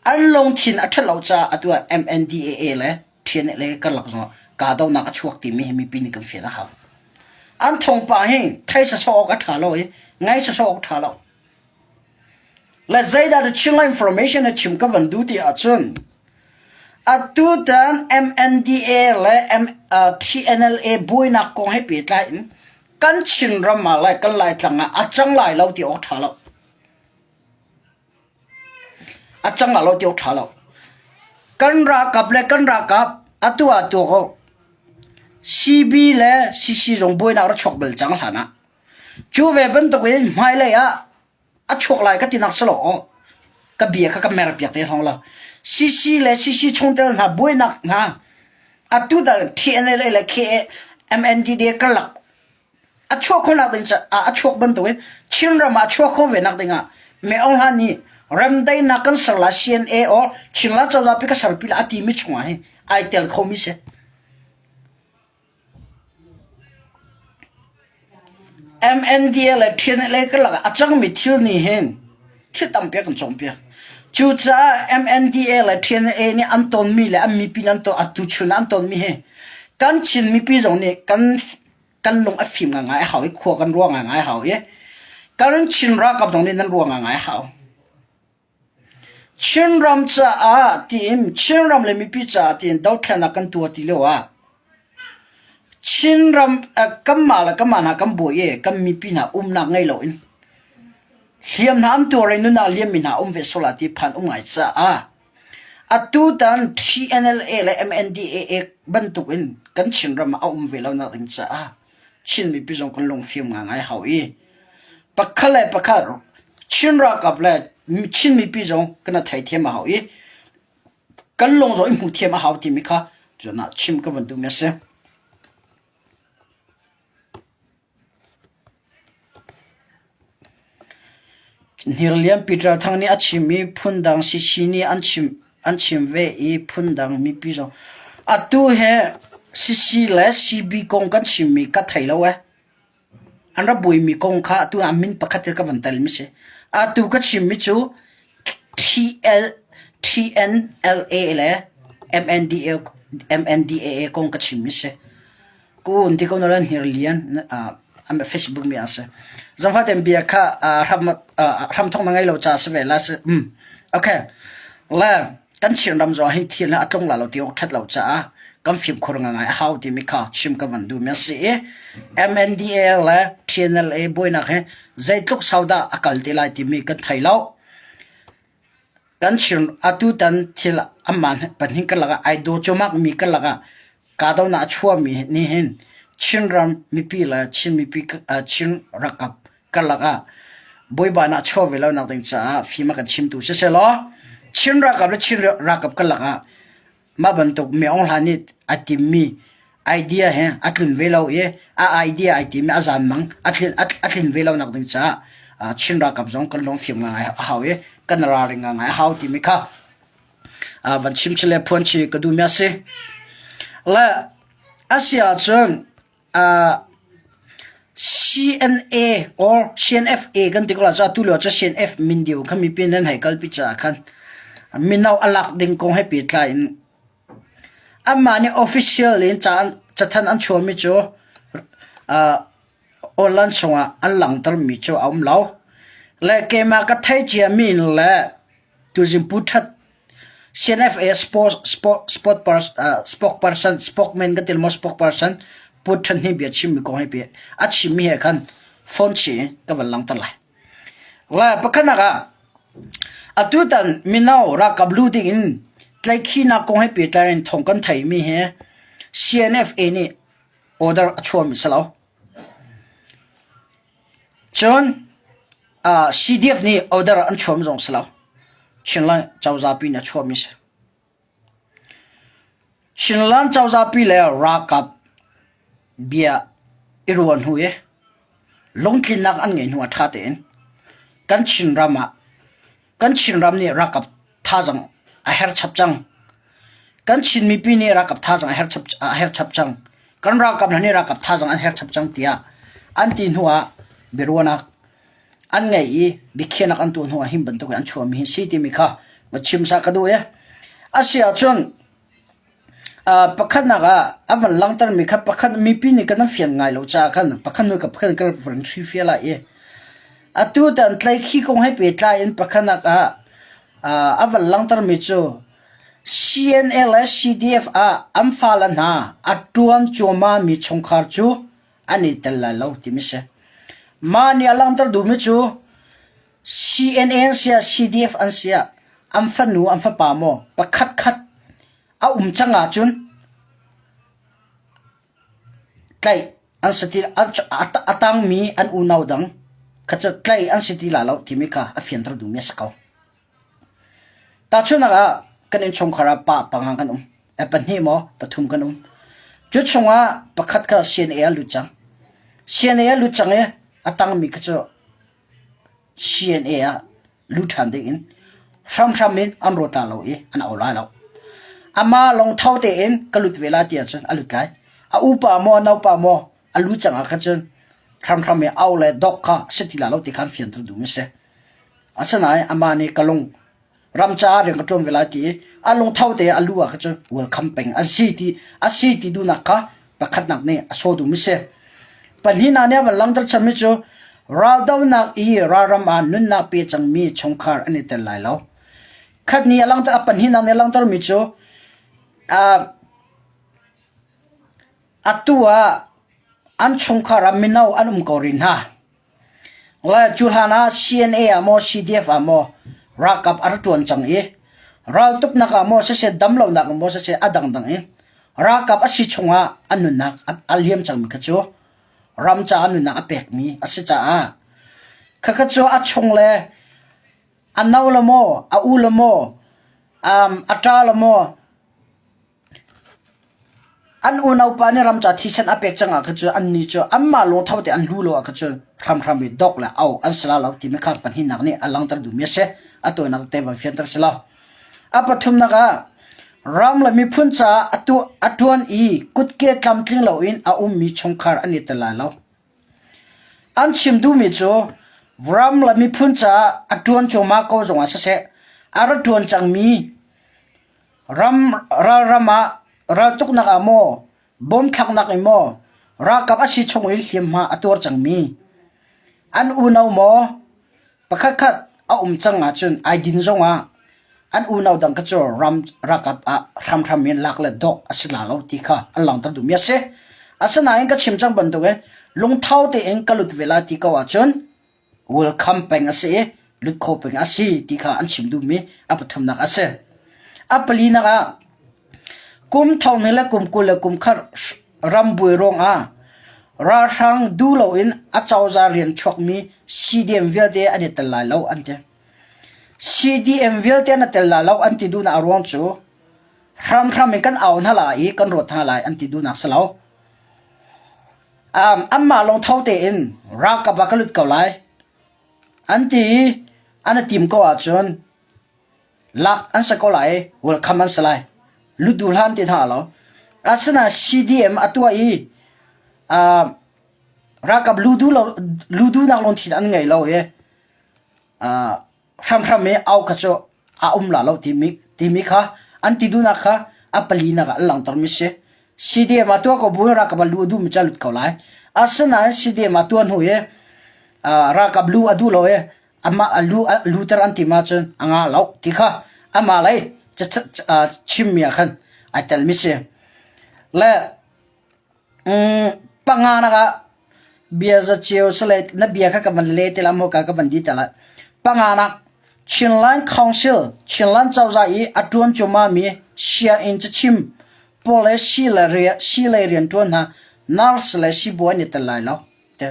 an lungthin a ṭhat lo caah atu ah MNDAA le TNLA karlak zongah kahdohnak a chuak timi hi mipi nih kan fian a hau. An thawngpang hi thei sawsawh awk a ṭha lo i ngai sawsawh awk a ṭha lo. Le zeidah the Chinland information na chim ka van duh ti ahcun atutan MNDA le M, uh, TNLA buainak kong he pehtlai in kan Chinram ah le kan Laitlang ah a cang lai lo ti awk ṭha lo. A cang lai lo ti awk ṭha lo. Kan ralkap le kan ralkap atu ah tu ko CB le CC zong buainak ra chuak bal cang hlan ah Cu ve bantukin hmailei ah a chuak lai ka tinak si lo aw. Ka bia kha ka mer piak te hlong lo. CC le CC chungtel hna buainak hna atu da TNLA le KMNDD karlak a chuak kho nak ding a chuak bantukin Chinram ah a chuak kho ve nak ding ah Me Aung Hla nih remdaihnak kan ser la CNA or Chinla cozah pi ka serpi la a timi chungah hi ai tel kho mi si. MNDA le TNLA karlak ah a cangmi thil nih hin thil tampi a kan cawnpiak. Cucaah MNDA le TNLA nih an tonmi le an mipi an ton atu chun ah an tonmi hi kan Chin mipi zong nih kan kan lung a fim ngaingai a hau i khua kan ruah ngaingai a hau i kan Chin ralkap zong nih nan ruah ngaingai a hau. Chinram caah tiin Chinram le mipi caah tiin dothlennak kan tuah ti lio ah Chinram kanmah le kanmah hna kan buai i kan mipi hna umnak ngei loin hliam hna an tuar i nunnak liammi hna um ve sual ah ti phan um ngai caah atutan TNLA le MNDAA bantuk in kan Chinram ah a um ve lonak ding caah Chin mipi zong kan lungfim ngaingai hau i pakhat le pakhat Chin ralkap le Chin mipi zong kan i theithiam a hau i kan lung zong i hmuh thiam a hau timi kha cun ah chim ka van duhmi a si. Hnirlian Peter Thang nih a chim i phundang CC nih an chim an chim ve i phundang mipi zong atu he CC le CB kong kan chimmi ka thei lo ee. An rak buaimi kong kha atu ah min pakhat ka van telmi si. Atu ka chimmi cu TL, TNLA le MNDA, MNDAA kong ka chimmi si. Kun ti ko na Hnirlian uh, Facebook mi a si. Zangfah bia kha hram hram thong na ngei lo cha si ve la si. Um. Okay. Le kan Chin ram zong hi thil a tlung la lo ti awk that lo caah kan fimkhur ngai a hau timi kha chim ka van duh mi a si i MNDA le TNLA buainak hi zeitluk sau dah a kal te lai timi kan thei lo. Kan Chin atutan thil amah pahnih karlak ah ai daw cuahmah mi karlak ah kahdohnak a chuahmi nih hin Chinram mipi le Chin mipi Chin ralkap karlak ah buaibainak a chuah ve lonak ding caah fim a kan chimtu sisehlaw Chin ralkap le Chin ralkap karlak ah mah bantuk Mi Aung Hlaing nih a timmi idea he a tlun ve lo i a idea ai timi a zanmang a tlin a tlin ve lo nak ding caah Chin ralkap zong kan lungfim ngai a hau i kan ralring ngai a hau timi kha van chim chi le phuan chi ka duhmi a si. Le a si ahcun CNA or CNFA kan ti ko la cu atu lio cu CNF min deu kha mipi nan hei kalpi caah khan mino a lak ding kong he pehtlai in amah nih official in ca cathanh an chuahmi cu online chungah an langhtermi cu a um lo. Le keimah ka theih ciami in le tuzing Pu That CNFA sport sport sport spokesperson spokesman ka til maw spokesperson Pu Than hi bia chimmi kong he pi a chimmi he khan phone chi in ka van langhter lai. Le pakhatnak ah atutan mino ralkap lu ding in tlaihkhihnak kong he pehtlai in thawng kan theimi hi CNFA nih order a chuahmi si lo. Cun CDF nih order an chuahmi zong si lo. Chinland cozah pi nih a chuahmi si. Chinland cozah pi le ralkap bia i ruah hnu i lungtlinnak an ngeih hnu ah ṭha tein kan Chinram ah kan Chinram nih ralkap thazaang. a her chap cang. Kan Chin mipi nih ralkap thazaang a her chap a her chap cang. Kan ralkap hna nih ralkap thazaang an her chap cang tiah an ti hnu ah biaruahnak an ngei i biakhiahnak an tuah hnu ah him bantuk in an chuahmi hi si timi kha va chim sa ka duh i a si ahcun Pakhatnak ah a van langhtermi kha pakhat mipi nih kan fian ngai lo caah khan pakhat hnu ka pakhat kan van hrilhfiah lai i atu tan tlaihkhih kong he pehtlai in pakhatnak ah a van langhtermi cu CNA le CDF ah an fale hna a ṭuan cuahmahmi chungkhar cu an i tel lai lo timi si. Mah nih a langhter duhmi cu CNA an si ah CDF an si ah an fanu an fapa maw pakhatkhat a um cang ahcun tlaih an si ti a tangmi an unau dang kha cu tlaih an si ti lai lo timi kha a fianter duhmi a si ko. Tahchunhnak ah kan innchungkhar ah pa panga kan um. Pahnih maw pathum kan um. Cu chungah pakhat kha CNA a lut cang. CNA a lut cang i a tangmi kha cu CNA ah lut ṭhan dingin hramhram in an rawt la lo i an au lai lo. Amah lungtho tein ka lut ve lai ti ahcun a lut lai. A upa maw a naupa maw a lu cang ah khan cun hramhram i au le dok kha a si ti lai lo ti kha an fianter duhmi a si. Asinain amah nih ka lung ram caah rian ka ṭuan ve lai ti i a lungtho te a lu ah kha cun welcome peng a si ti a si ti duhnak kha pakhatnak nih a sawh duhmi si. Pahnihnak nih a van langhter chapmi cu raldohnak i ralram ah nunnak pe cangmi chungkhar an i tel lai lo. Khat nih a langhter a pahnihnak nih a langhtermi cu atu ah an chungkhar ah mino an um ko rih hna. Cu hlan ah CNA ah maw CDF ah maw ralkap a ra ṭuan cang i raltuknak ah maw siseh damlonak ah maw siseh a dangdang in ralkap a si chungah a nunnak a liam cangmi kha cu ram caah nunnak a pekmi a si caah khakha cu a chung le a no le maw a u le maw a ṭa le maw An unaupa nih ramca thisen a pek cang ah khan cun annih cu anmah lungtho te an hlu lo ah khan cun hramhram i dok le au an si lai lo timi kha pahnihnak nih a langhter duhmi a si. A tawinak tete van fianter si lo. A pathumnak ah ram le miphun caah a tuah a ṭuan i kutke tlamtling loin a ummi chungkhar an i tel lai lo. An chim duhmi cu ram le miphun caah a ṭuan cuahmah ko zongah siseh, a ra ṭuan cangmi Ram ralram ah raltuknak ah maw, bomthlaknak in maw, ralkap a si chung in hliamhma a tuar cangmi an unau maw pakhatkhat a um cang ahcun ai din zongah an unau dang kha cu ram ralkap ah hramhram in lak le dawh a si la lo ti kha an langhter duhmi a si. Asinain ka chim cang bantukin lungtho tein ka lut ve lai ti ko ahcun welcome peng a si i lut kho peng a si ti kha an chim duhmi a pathumnak a si. A palinak ah kum thong le kum 20 le kum khat rambuai ruangah ralhrang duh loin a cozah rian chuakmi CDM vialte an i tel lai lo an ti. CDM vialte an i tel lai lo an ti duhnak a ruang cu hramhram in kan au hna lai i kan ruat hna lai an ti duhnak si lo. Anmah lungtho tein ralkap ah ka lut ko lai an ti i an i tim ko ahcun lak an si ko lai i welcome an si lai. Lut duh hlah an ti hna lo. Asinain CDM a tuah i ralkap lu duhnak lungthin an ngei lo i hramhram i au kha cu a um la lo timi timi kha an ti duhnak kha a palinak ah an langhtermi si. CDM ah tuah ko bu in ralkap ah lu a duhmi cu a lut ko lai. Asinain CDM ah tuah hnu i ralkap lu a duh lo i amah a lu a luter an tim ahcun a ngah lo ti kha amah lei chimmi ah khan ai telmi si. Le Panganak ah bia zaceo sile na bia kha ka van le te la maw ka ka van di te lai. Panganak Chinland Council, Chinland cozah i a ṭuan cuahmahmi sianginn cachim pawl le sii le sii lei rianṭuan hna nurse le siibawi an i tel lai lo. Te.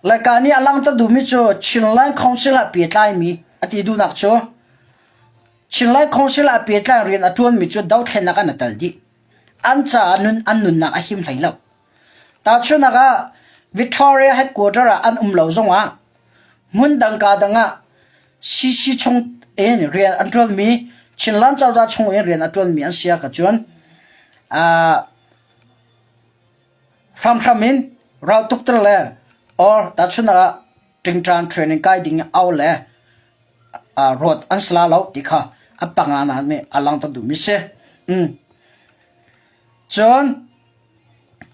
Laica nih a langhter duhmi cu Chinland Council ah pehtlaimi a ti duhnak cu Chinland Council ah pehtlai rian a ṭuanmi cu dothlennak an i tel dih. An caah nun an nunnak a him hlei lo. Tahchunhnak ah, Victoria headquarter ah an um lo zongah hmun dang ka dang ah CC chung in rian an ṭuanmi. Chinland cozah chung in rian a ṭuanmi an si ah cun hramhram in raltukter le or tahchunhnak ah ṭingṭan training kai ding au le rawt an si la lo ti kha a panganak nih a langhter duhmi si. Cun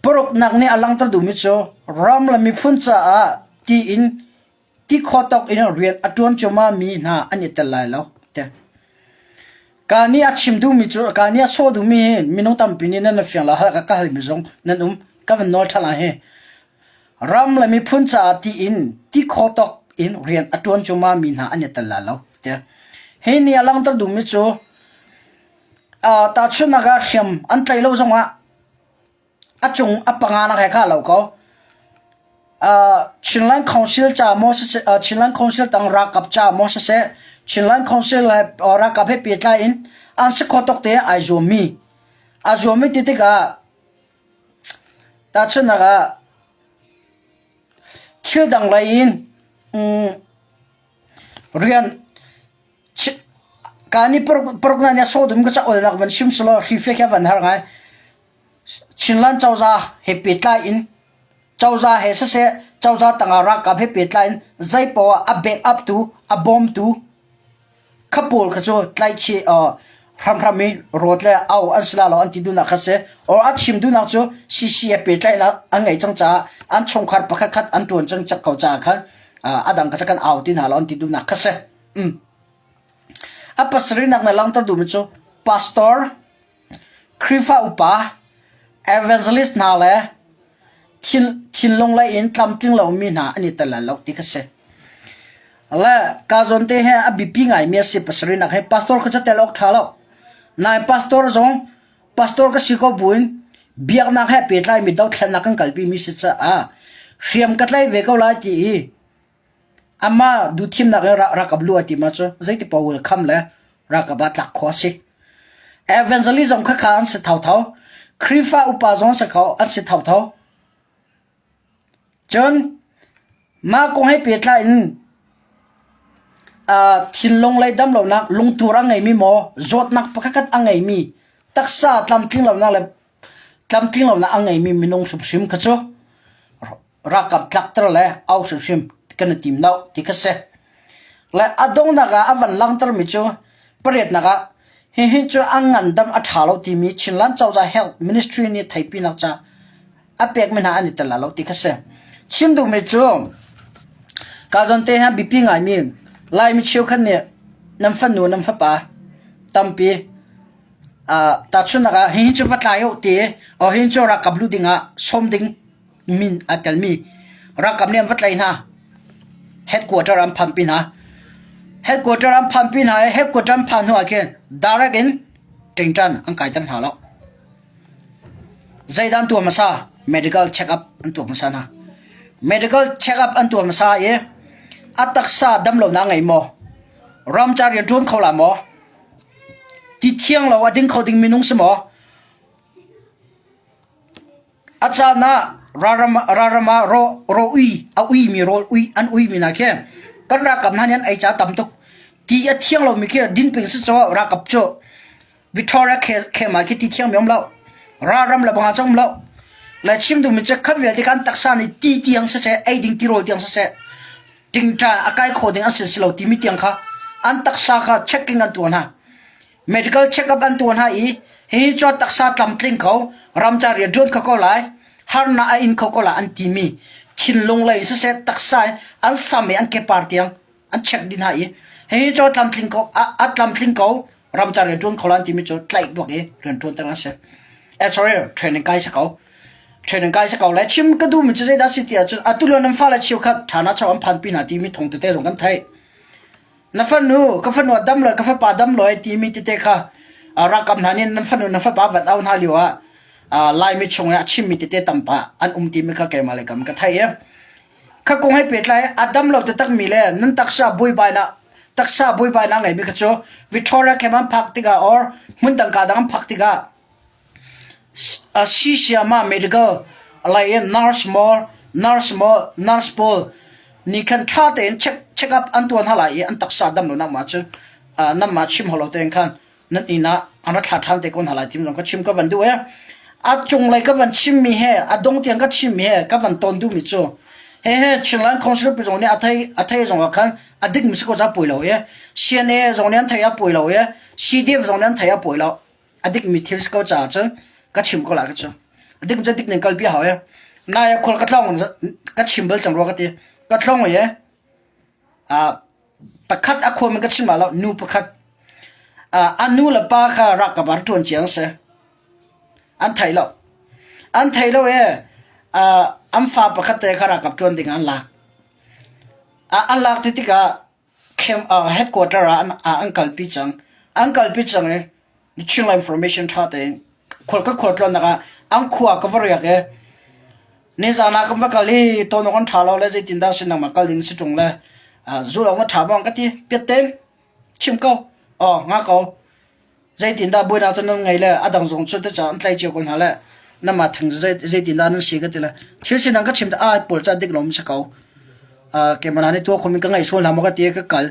paruknak nih a langhter duhmi cu ram le miphun caah tiin tikhawtawk in rian a ṭuan cuahmahmi hna an i tel lai lo ti. Ka nih a chim duhmi cu ka nih a sawh duhmi hi minung tampi nih nan fiang lo hal ka halmi zong nan um ka van nawl ṭhan lai hi. Ram le miphun caah tiin tikhawtawk in rian a ṭuan cuahmahmi hna an i tel lai lo ti. Hi nih a langhter duhmi cu tahchunhnak ah hriam an tlaih lo zongah a cung a panganak he kha lo ko. Chinland Council ca maw siseh, Chinland Council tang ralkap ca maw siseh, Chinland Council he ralkap he pehtlai in an si kho tuk te ai zuammi. A zuammi ti tikah tahchunhnak ah thil dang lei in rian ka nih paruk na nih sawdum ka ca olnak van sim selaw hrife kha van har ngai. Chinland cozah he pehtlai in cozah he siseh cozah tangah ralkap he pehtlai in zeipoah a back up tu a bawmtu kha pawl kha cu tlaihchih hramhram i rawt le au an si la lo an ti duhnak kha si or a chim duhnak cu CC he pehtlaihnak an ngeih cang caah an chungkhar pakhat khat an ṭuan cang ko caah khan a dang kha kan au ti hna lo an ti duhnak kha si. A pasarihnak na langhter duhmi cu pastor Khrihfa upa, evangelist hna le thinlung lei in tlamtling lomi hna an i tel lai lo ti kha si. Le ka zawn te he a biapi ngaimi a si pasarihnak hi pastor kha cu tel awk ṭha lo. Nain pastor zong pastor ka si ko buin biaknak he pehtlaimi dothlennak kan kalpimi si caah hriam ka tlai ve ko lai ti i Amah duhthimnak in ralkap lu a ti ma cu zeiti paoh kham le ralkap ah tlak khawh a si. Evangelism kha kha an si thotho. Khrihfa upa zong si kho an si thotho. Cun mah kong he pehtlai in thinlung lei damlonak lungtur a ngeimi maw zawtnak pakhatkhat a ngeimi taksa tlamtling lonak le tlamtling lonak a ngeimi minung hrimhrim kha cu ralkap tlakter le au hrimhrim kan i tim lo ti kha si. Le a donghnak ah a van langhtermi cu pariatnak ah hihi cu a ngandam a ṭha lo timi Chinland cozah Health Ministry nih theihpinak ca a pekmi hna an i tel lo ti kha si. Chim duhmi cu ka zawn te hi biapi ngaimi Laimi cheukhat nih nan fanu nan fapa tampi tahchunhnak ah hihi cu va tlai uh ti o hihi cu ralkap lu ding ah sawm ding min aa telmi ralkap nih an va tlaih hna. Headquarter an phanpi hna. Headquarter an phanpi hna i headquarter an phan hnu ah khin direct in ṭingṭan an kaiter hna lo. Zeidah an tuah hmasa? Medical check-up an tuah hmasa hna. Medical check-up an tuah hmasa i a taksa damlonak ngei maw? Ramcar rian ṭuan kho la maw? Ti thiang lo a ding kho ding minung si maw? A caan ah ralram ah raw ui a uimi rawl ui an uimi hna khi kan ralkap hna nih an ei ca tam tuk. Ti a thiang lomi khi din peng si caw ralkap cu Victoria camp ah khi ti thiangmi um lo. Ralram le bang ah um lo. Le chim duhmi cu khat vialte kan taksa nih ti tiang siseh, ei ding tirawl tiang siseh, tingṭa a kai kho ding an si si lo timi tiang kha an taksa kha checking an tuah hna. Medical check-up an tuah hna i hihi cu taksa tlamtling kho, ramcar rian ṭuan kho ko lai, harnak a in kho ko lai an timi thinlung lei in siseh taksa in an sam i an kepar tiang an check dih hna i hihi cu tlamtling ko a tlamtling ko ramcar rian ṭuan kho lai an timi cu tlaih bak i rian ṭuanter an si. Eh sorry, training kai si ko. Training kai si ko le chim ka duhmi cu zeidah si ti ahcun atu lio nan fale cheukhat ṭhana chau an phanpi hna timi thong tete zong kan theih. Na fanu, ka fanu a dam lo, ka fapa dam lo ai timi tete kha ralkap hna nih nan fanu, nan fapa van au hna lio ah Laimi chung i a chimmi tete tampa an um timi kha keimah le kam ka theih i kha kong he pehtlai a dam lo taktakmi le nan taksa buaibainak taksa buaibainak ngeimi kha cu Victoria camp an phak tikah or hmun dang ka dang an phak tikah Sisiama medical lei in nurse maw nurse maw nurse pawl nih khan ṭha tein check check up an tuah hna lai i an taksa dam lonak mah cu nanmah chim hau lo tein khan. Nan inn ah an ra thla ṭhan te ko hna lai tim zong ka chim ka van duh e. A cunglei ka van chimmi he a dong tiang ka chimmi he ka van ton duhmi cu he he Chinland Council pi zong nih a thei a thei zong ah khan a dik mi si ko ca poi lo e. CNA zong nih an thei a poi lo e. CDF zong nih an thei a poi lo. A dik mi thil si ko caah cun ka chim ko lai ka cu. A dik cu dik ning kalpi hau e. Nai khual ka tlong ka chim bal cang rua ka ti. Ka tlong e. Pakhat a khuam in ka chim lai lo, nu pakhat. A nu le pa kha ralkap ah ṭuan cia an si. An thei lo. An thei lo i an fa pakhat te kha ralkap ṭuan ding ah an lak. An lak ti tikah headquarter ah an kalpi cang. An kalpi cang i Chinland information ṭha tein khual ka khualtlawnnak ah an khua ka va riak i nizan ah kan va kal i tawn awk an ṭha lo le zeitindah si nangmah kal ding si ṭung le zul awk na ṭha maw an ka ti piat tein chim ko aw nga ko zeitindah buainak cu nan ngei le a dang zong cu te ca an tlai cio ko hna le namah theng zeitindah nan si ka ti le thil sinak ka chim ai pawl ca dik lom si ko keimah nih tuah khomi ka ngaih sual hna maw ka ti ka kal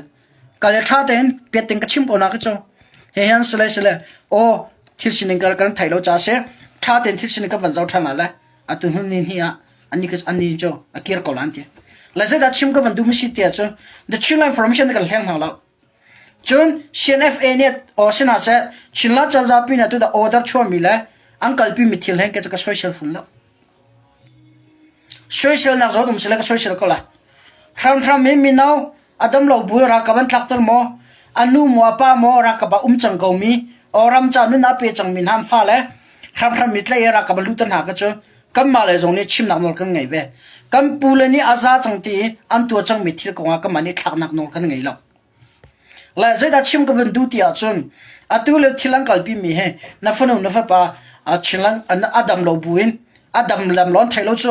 Kal ṭha tein piat ting ka chim ko na ka cu. He hian sile sile aw thil sining ka kan thei lo ca si ṭha tein thil sining ka van zoh ṭhan la le atu hnu ni hni ah ani ka ani cu a kir ko lan ti. Le zeidah chim ka van duh mi si tiah cun the Chinland information kan hleng hna lo. Cun CNFA nih aw sina seh Chinland cozah pi nih tu da order chuah mi le an kalpi mi thil hen ke cu ka soisel fun lo. Soiselnak zawn um sile ka soisel ko la. Hramhram in mino a dam lo bu ralkap an tlakter maw? A nu maw a pa maw ralkap ah um cang ko mi o ram ca nun a pe cang mi hna an fale hramhram mi tlaih i ralkap a luter hna ka cu kanmah le zong nih chimnak nawl kan ngei ve. Kan pu le nih a za cang ti an tuah cang mi thil kong ah kanmah nih thlaknak nawl kan ngei lo. Le zeidah chim ka vun duh ti ahcun atu le thil an kalpi mi hi na fanu na fapa chinlang a dam lo bu in a dam lam lo an thei lo cu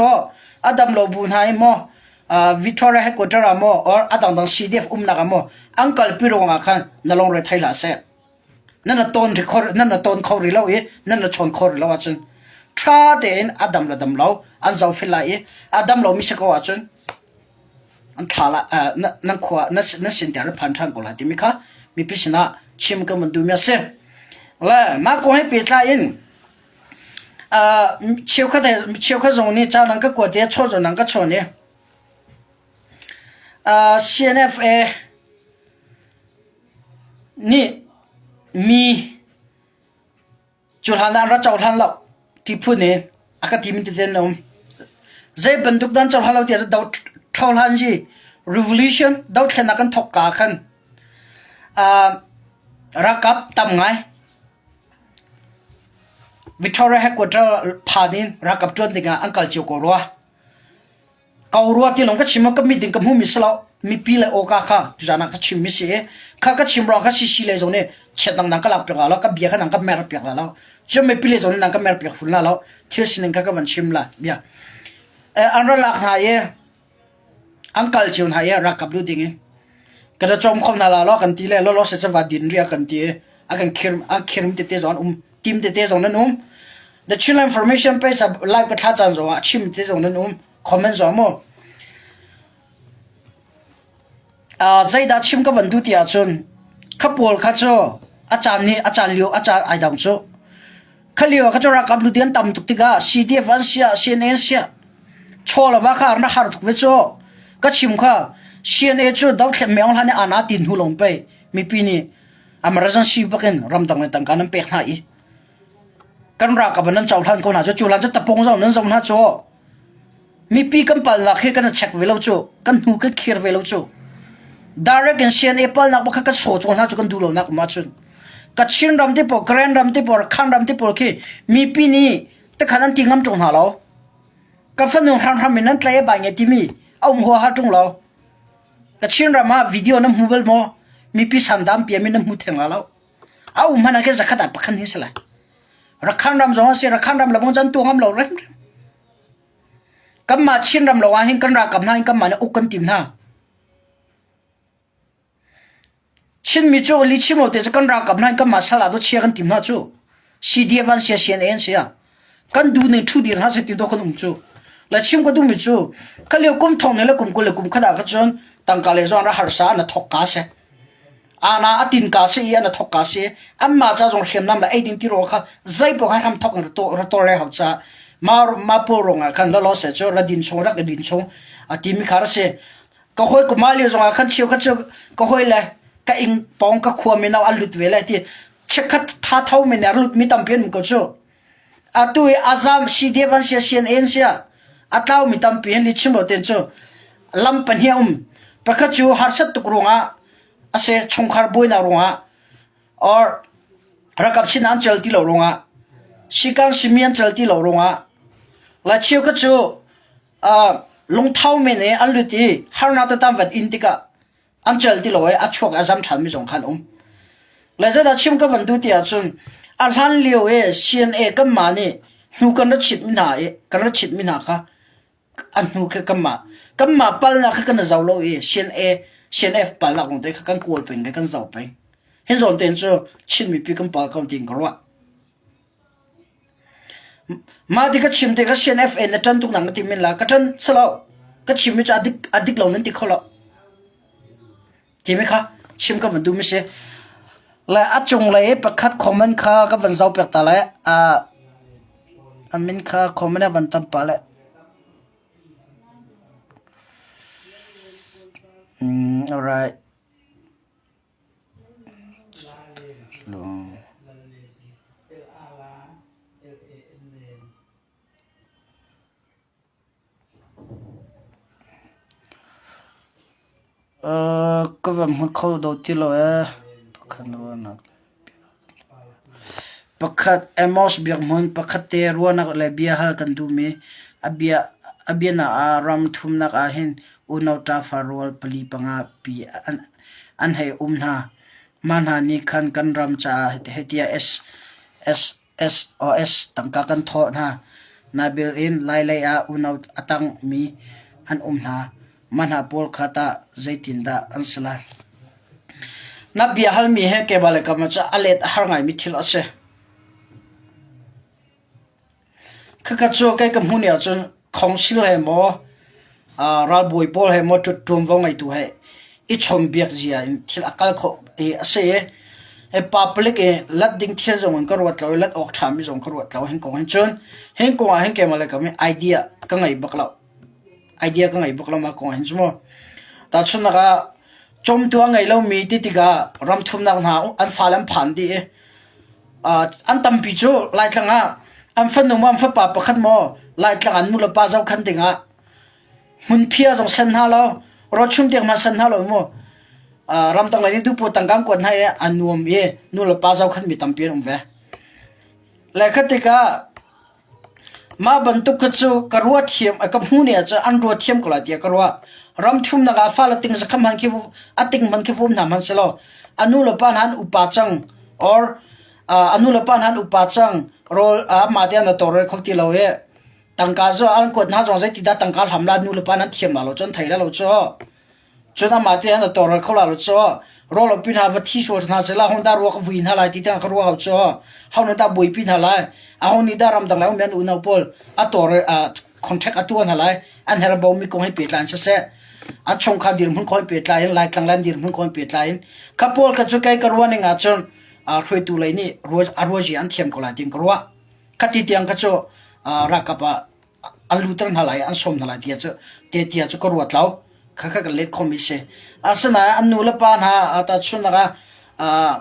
a dam lo bu hna i maw Victoria headquarter ah maw or a dangdang CDF umnak ah maw an kalpi ruangah khan na lungre thei hlah seh. Nan na ton nan na ton kho rih lo i nan na chawn kho rih lo ahcun ṭha tein a dam le dam lo an zohfel lai i a dam lomi si ko ahcun an thla la nan khua na sin tiang phan ṭhan ko lai timi kha mipi sinah chim ka mun duhmi a si. Le mah kong he pehtlai in cheukhat cheukhat zong nih ca nan ka kuat i chaw zong nan ka chawn i CNFA nih mi Cu hlan ah an ra cohlan lo ti phun i a ka timi tete an um. Zei bantuk dah an cohlan lo ti ah do ṭhohlan hi revolution dothlennak kan thawk ka khan uh, ralkap tam ngai Victoria headquarter phan in ralkap ṭuan dingah an kal cio ko rua. Ko rua ti lawng ka chim ka mit ding ka hmumi si lo mipi le awka kha tuzan ah ka chimmi si i kha ka chim ruang kha CC le zong nih chiat nang nang ka lak piak la lo ka bia kha nang ka mer piak la lo cu mipi le zong nih nang ka mer piak fun la lo thil sining kha ka van chim la bia an ra lak hna i an kal cio hna i ralkap lu ding in kan ra cawm kho hna la lo kan ti le lo lo se va din ria kan ti i a kan khir an khirm tete zong an um tim tete zong nan um The Chinland Information page ah live ka thla caan zong ah chim te zong nan um comment zong mu uh, zeidah chim ka van duh ti ahcun kha pawl kha cu a caan nih a caan lio a caan ai dang cu kha lio kha cu ralkap luti an tam tuk tikah CDF an sia CNA an sia chaw la va kha na har tuk ve cu ka chim kha CNA cu dothlen meong hlan i ana tin hu long pe mipi nih emergency bakin ramdang le tangka nan pek hna i Kan ralkap nan cohlan ko hna cu cu hlan cu tapung zong nan zoh hna cu mipi kan palnak hi kan i check ve lo cu kan hnu kan khir ve lo cu direct in CNA palnak bak kha kan saw caw hna cu kan duh lonak um ahcun Kachin ram te pawl Karen ram te pawl Khan ram te pawl khi mipi nih takhan an ti ngam ṭung hna lo ka fanu hramhram in nan tlai a bai nge timi a um huaha ṭung lo Kachin ram ah video nan hmu bal maw mipi sandam piami nan hmu theng la lo A um hmanh ah khin zakhat ah pakhat hi si lai. Rakhan ram zong a si, Rakhan ram lebang cun tuah ngam lo rem rem. Kanmah Chin ram lo ah hin kan ralkap hna hin kanmah nih uk kan tim hna. Chinmi cu li chim lo te cu kan ralkap hna hin kanmah sal ah do chia kan tim hna cu. CDF an sia CNA an sia. Kan du ning thu dir hna se ti do kan um cu. La chim ka duhmi cu ka lio kum thong ne le kum 20 le kum khat ah kha cun tangka le zong ra harsa na thok ka se. Ana a tin ka si i an a thok ka si. Anmah ca zong hriamnam le eiding tirawl kha zeipaoh kha hram thok in ra tawlre hau caah ma ma pawl ruangah khan lawlaw seh cu ra din chung rak i din chung a timi kha ra si. Ka hawi kuma lio zongah khan cheu kha cu ka hawi le ka ing pawng ka khua mino an lut ve le ti chikkhat tha tho men a lut mi tampi an um ko cu. Atu i azam CDF an sia CNA an sia a tlau mi tampi hin li chim lo ten cu lam pahnih a um. Pakhat cu harsat tuk ruangah a si chungkhar buainak ruangah or rakap sin an cel ti lo ruangah sikan simi an cel ti lo ruangah la cheu kha cu lungthau men i an lut i harnak tatam van in tikah an cel ti lo i a chuak a zam ṭhan mi zong khan um. Le zeidah chim ka van duh ti ahcun a hlan lio i CNA kanmah nih hnu kan ra chit mi hna i kan ra chit mi hna kha an hnu khi kanmah kanmah palnak kha kan i zo lo i CNA CNF palnak lawng te kha kan kawl peng le kan zo peng. Hi zawn tein cu Chin mipi kan pal ko tiin ka ruah. Mah ti ka chim te ka CNFA na ṭan tuk nak na ti men la ka ṭan salo ka chim mi cu a dik a dik lo nan ti kho lo. Timi kha chim ka van duh mi si. Le a cunglei pakhat comment kha ka van zoh piak ta lai. A a min kha comment a van tam pah le. Mm, alright. Ka va hmu kho do ti lo ee. Pakhat Amos biakhmun pakhat te ruahnak le biahal kan duhmi a bia a biana ah ram thumnak ah hin unau ṭafa rual pali panga pi an an hei um hna. Mah hna nih khan kan ram caah hehtiah SOS tangka kan thawh hna. Nabil in Lailei ah unau a tangmi an um hna. Mah hna pawl kha tah zeitindah an si lai? Na bia halmi he keimah le keimah cu a let a har ngaimi thil a si. Khakha cu kei ka hmuh ni ahcun khongsil he maw, ralbawi pawl he maw ṭuanvo ngeitu he i chawnhbiak zia in thil a kal khawh i a si i public i lat ding thil zong in ka ruat lo i lat awk ṭhami zong ka ruat lo hin kong hin cun hin kong ah hin keimah le keimah idea ka ngei bak lo. Idea ka ngei bak lo mah kong ah hin cu mu. Tahchunhnak ah cawmtu a ngei lomi ti tikah ram thumnak hna an fale an phan dih i an tampi cu Laitlang ah an fanu maw an fapa pakhat maw Laitlang an nulepa zohkhan dingah hmunphia zong sen hna lo rawchum tiang hmanh sen hna lo mu ramdang lei nih duhpoh tangka an kuat hna i a nuam i nulepa zohkhan mi tampi an um ve. Le kha tikah Mah bantuk kha cu ka ruah thiam, ka hmuh ni ahcun an ruah thiam ko lai tiah ka ruah. Ram thumnak ah fale ting zakhat hmanh khi a ting hmanh khi vum hna hmanh selaw a nu le pa hna an upa cang or a nu le pa hna an upa cang rawl amah te an tawlrel kho ti lo i tangka cu an kuat hna zong zeiti dah tangka hlam la nu le pa nan thiam la lo cun thei la lo cu. Cun amah te an tawlrel kho la lo cu rawl pi hna va thi sual hna seh la hon dah ruak vui hna lai ti tiang ka ruah hau cu ho nih dah buaipi hna lai aho nih dah ramdang lai ummi an unau pawl a tawlrel contract a tuah hna lai an herbo mi kong he pehtlai in siseh an chungkhar dirhmun kong he pehtlai in Laitlang le an dirhmun kong he pehtlai in kha pawl kha cu kei ka ruah ning ahcun hruaitu lei nih a ruazi an thiam ko lai tiin ka ruah khati tiang kha cu ralkap ah an luter hna lai an sawm hna lai tiah cu te tiah cu ka ruat lo kha kha kan let khomi si asinain an nu le pa hna tahchunhnak ah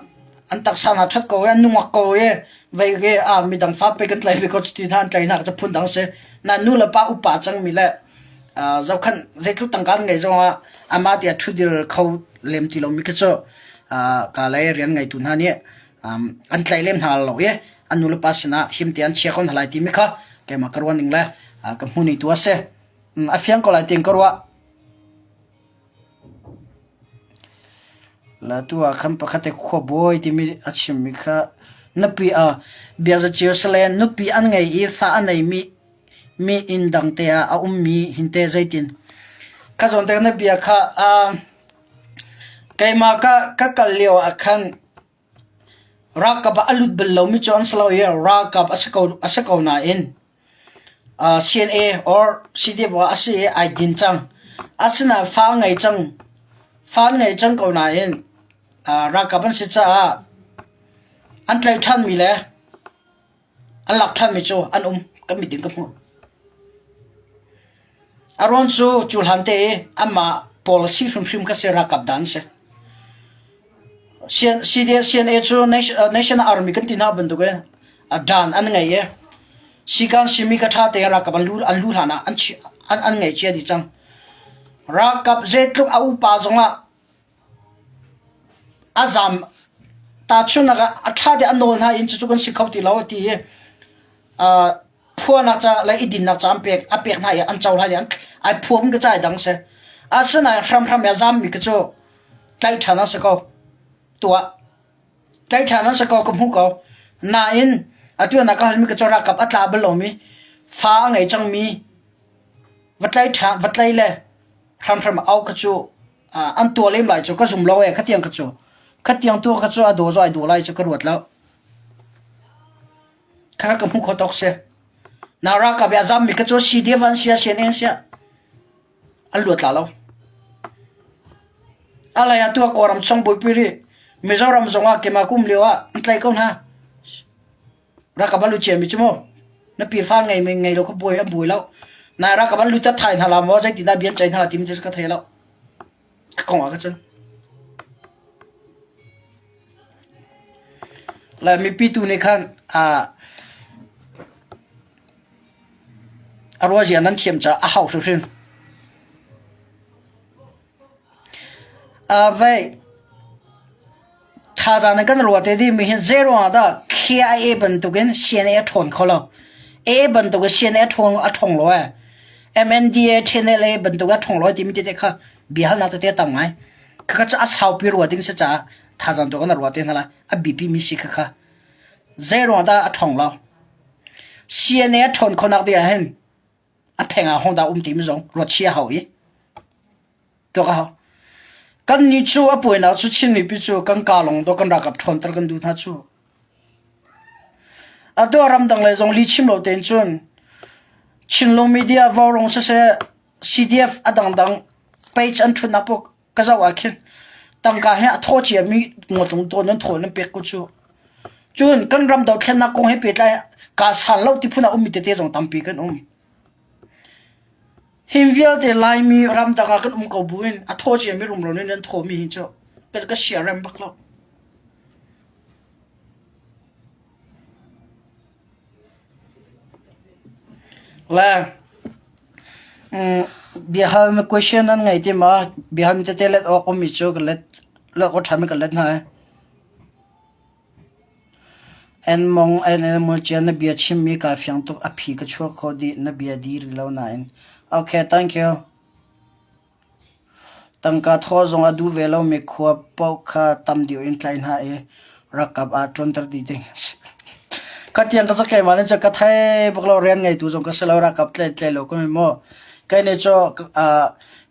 an taksa hna ṭhat ko i an nungak ko i vei ke a midang fa pe kan tlai ve ko cuti hna an tlai hna cu phun dang si na nu le pa upa cangmi le zohkhan zeitluk tangka an ngei zongah amah tiah ṭhudir kho lem ti lomi khi cu ka lei rian ngeitu hna nih an tlaih lem hna lo i an nu le pa sinah him te an chia ko hna lai timi kha keimah ka ruah ning le ka hmu ni tu a si. A fiang ko lai tiin ka ruah. La tu ah khan pakhat te khuabawi timi a chimmi kha nupi a biaza Jerusalem nupi an ngei i fa a neimi mi inn dang te ah a ummi hinte zeitin kha zawn te na bia kha keimah ka ka kal lio ah khan Ralkap ah a lut bal lomi cu an si lo i ralkap a si ko, a si ko nain CNA or CDF ah a si i ai din cang. Asinain fa a ngei cang. Fa an ngei cang ko nain. Ralkap an si caah an tlaih ṭhanmi le an lak ṭhanmi cu an um kan mit in ka hmuh. A ruang cu cu hlan te i anmah policy hrimhrim kha si ralkap dan si. CNA cu National Army kan ti hna bantukin a dan an ngei i sikan simi ka ṭha tein ralkap an lu an lu hlan ah an an ngeih cia dih cang. Ralkap zeitluk a upa zongah A zaam tahchunhnak ah a ṭha deuh a nawl hna in cucu kan si kho ti lo a ti i phuanak ca le i dinnak ca an pek a pek hna i an cohlan i an ai phuam ka ca i dang si. Asinain hramhram i a zaammi kha cu tlaih ṭhan an si ko. Tuah. Tlaih ṭhan an si ko ka hmu ko. Nain atu na ka halmi ka cu ralkap a tla bal lomi fa a ngei cangmi va tlai ṭha va tlai le hramhram au kha cu an tuah lem lai cu ka zum lo ee khatiang kha cu khatiang tu kha cu a daw zong ai daw lai cu ka ruat lo kha ka hmu kho tawk si na ralkap a zammi kha cu CDF an sia CNN sia an luat la lo alai atu a kawram chung buipi ri Mizoram zong ah kema kum lio ah an tlai ko hna Ralkap an lut ciami cu mu na pi fa ngei mi ngei lo kha buai an buai lo. Nai ralkap an lut thai hna la maw zeitin dah bia an ceih hna la timi cu ka thei lo. Ka kong ah ka cun. Le mipi tu nih khan a a ruazia nan thiam caah a hau hrimhrim. Vei thazaang in kan ruah te dingmi hi zeiruangah dah KIA bantukin CNA a ṭhawn kho lo. A bantukin CNA a ṭhawn a ṭhawng lo ee. MNDA, TNLA bantuk a ṭhawng lo timi tete kha biahalnak tete a tam ngai. Khakha cu a saupi ruah ding si caah thazaang tu kan ruah te hna lai. A biapi mi si khakha. Zeiruangah dah a ṭhawng lo. CNA a ṭhawn khonak ding ah hin a pheng ah hong dah um timi zong ruat chih a hau i tuak a hau. Kan nih cu a puainak cu Chin mipi cu kan ka lawng do kan ralkap ṭhawnter kan duh hna cu. Atu ah ramdang lei zong li chim lo tein cun Chinlung media Vaurawng siseh CDF a dangdang page an ṭhutnak paoh ka zoh ah khin tangka he a thaw ciami ngawtlung tawn nan thaw nan pek ko cu. Cun kan ram dothlennak kong he pehtlai kaa sal lo ti phun ah ummi tete zong tampi kan um. Hin vialte Laimi ramdang ah kan um ko buin a thaw ciami rumro nih nan thawmi hi cu ka sia rem bak lo. Le biahal na question nan ngei ti ma? Biahal mi tete let awk ummi cu ka let let awk ṭhami ka let hna ai. En mong en en mo cia na bia chimmi kaa fiang tuk a phi ka chuak kho dih na bia di rih lo nain. Okay, thank you. Tangka thaw zong a duh ve lomi khua paoh kha tam deuh in tlai hna i ralkap ah ṭuanter dih ding a si. Ka tiang ka keimah nih cun ka thei bak lo rian ngeitu zong ka si lo ralkap tlai tlai lo ka mi maw. Kei nih cu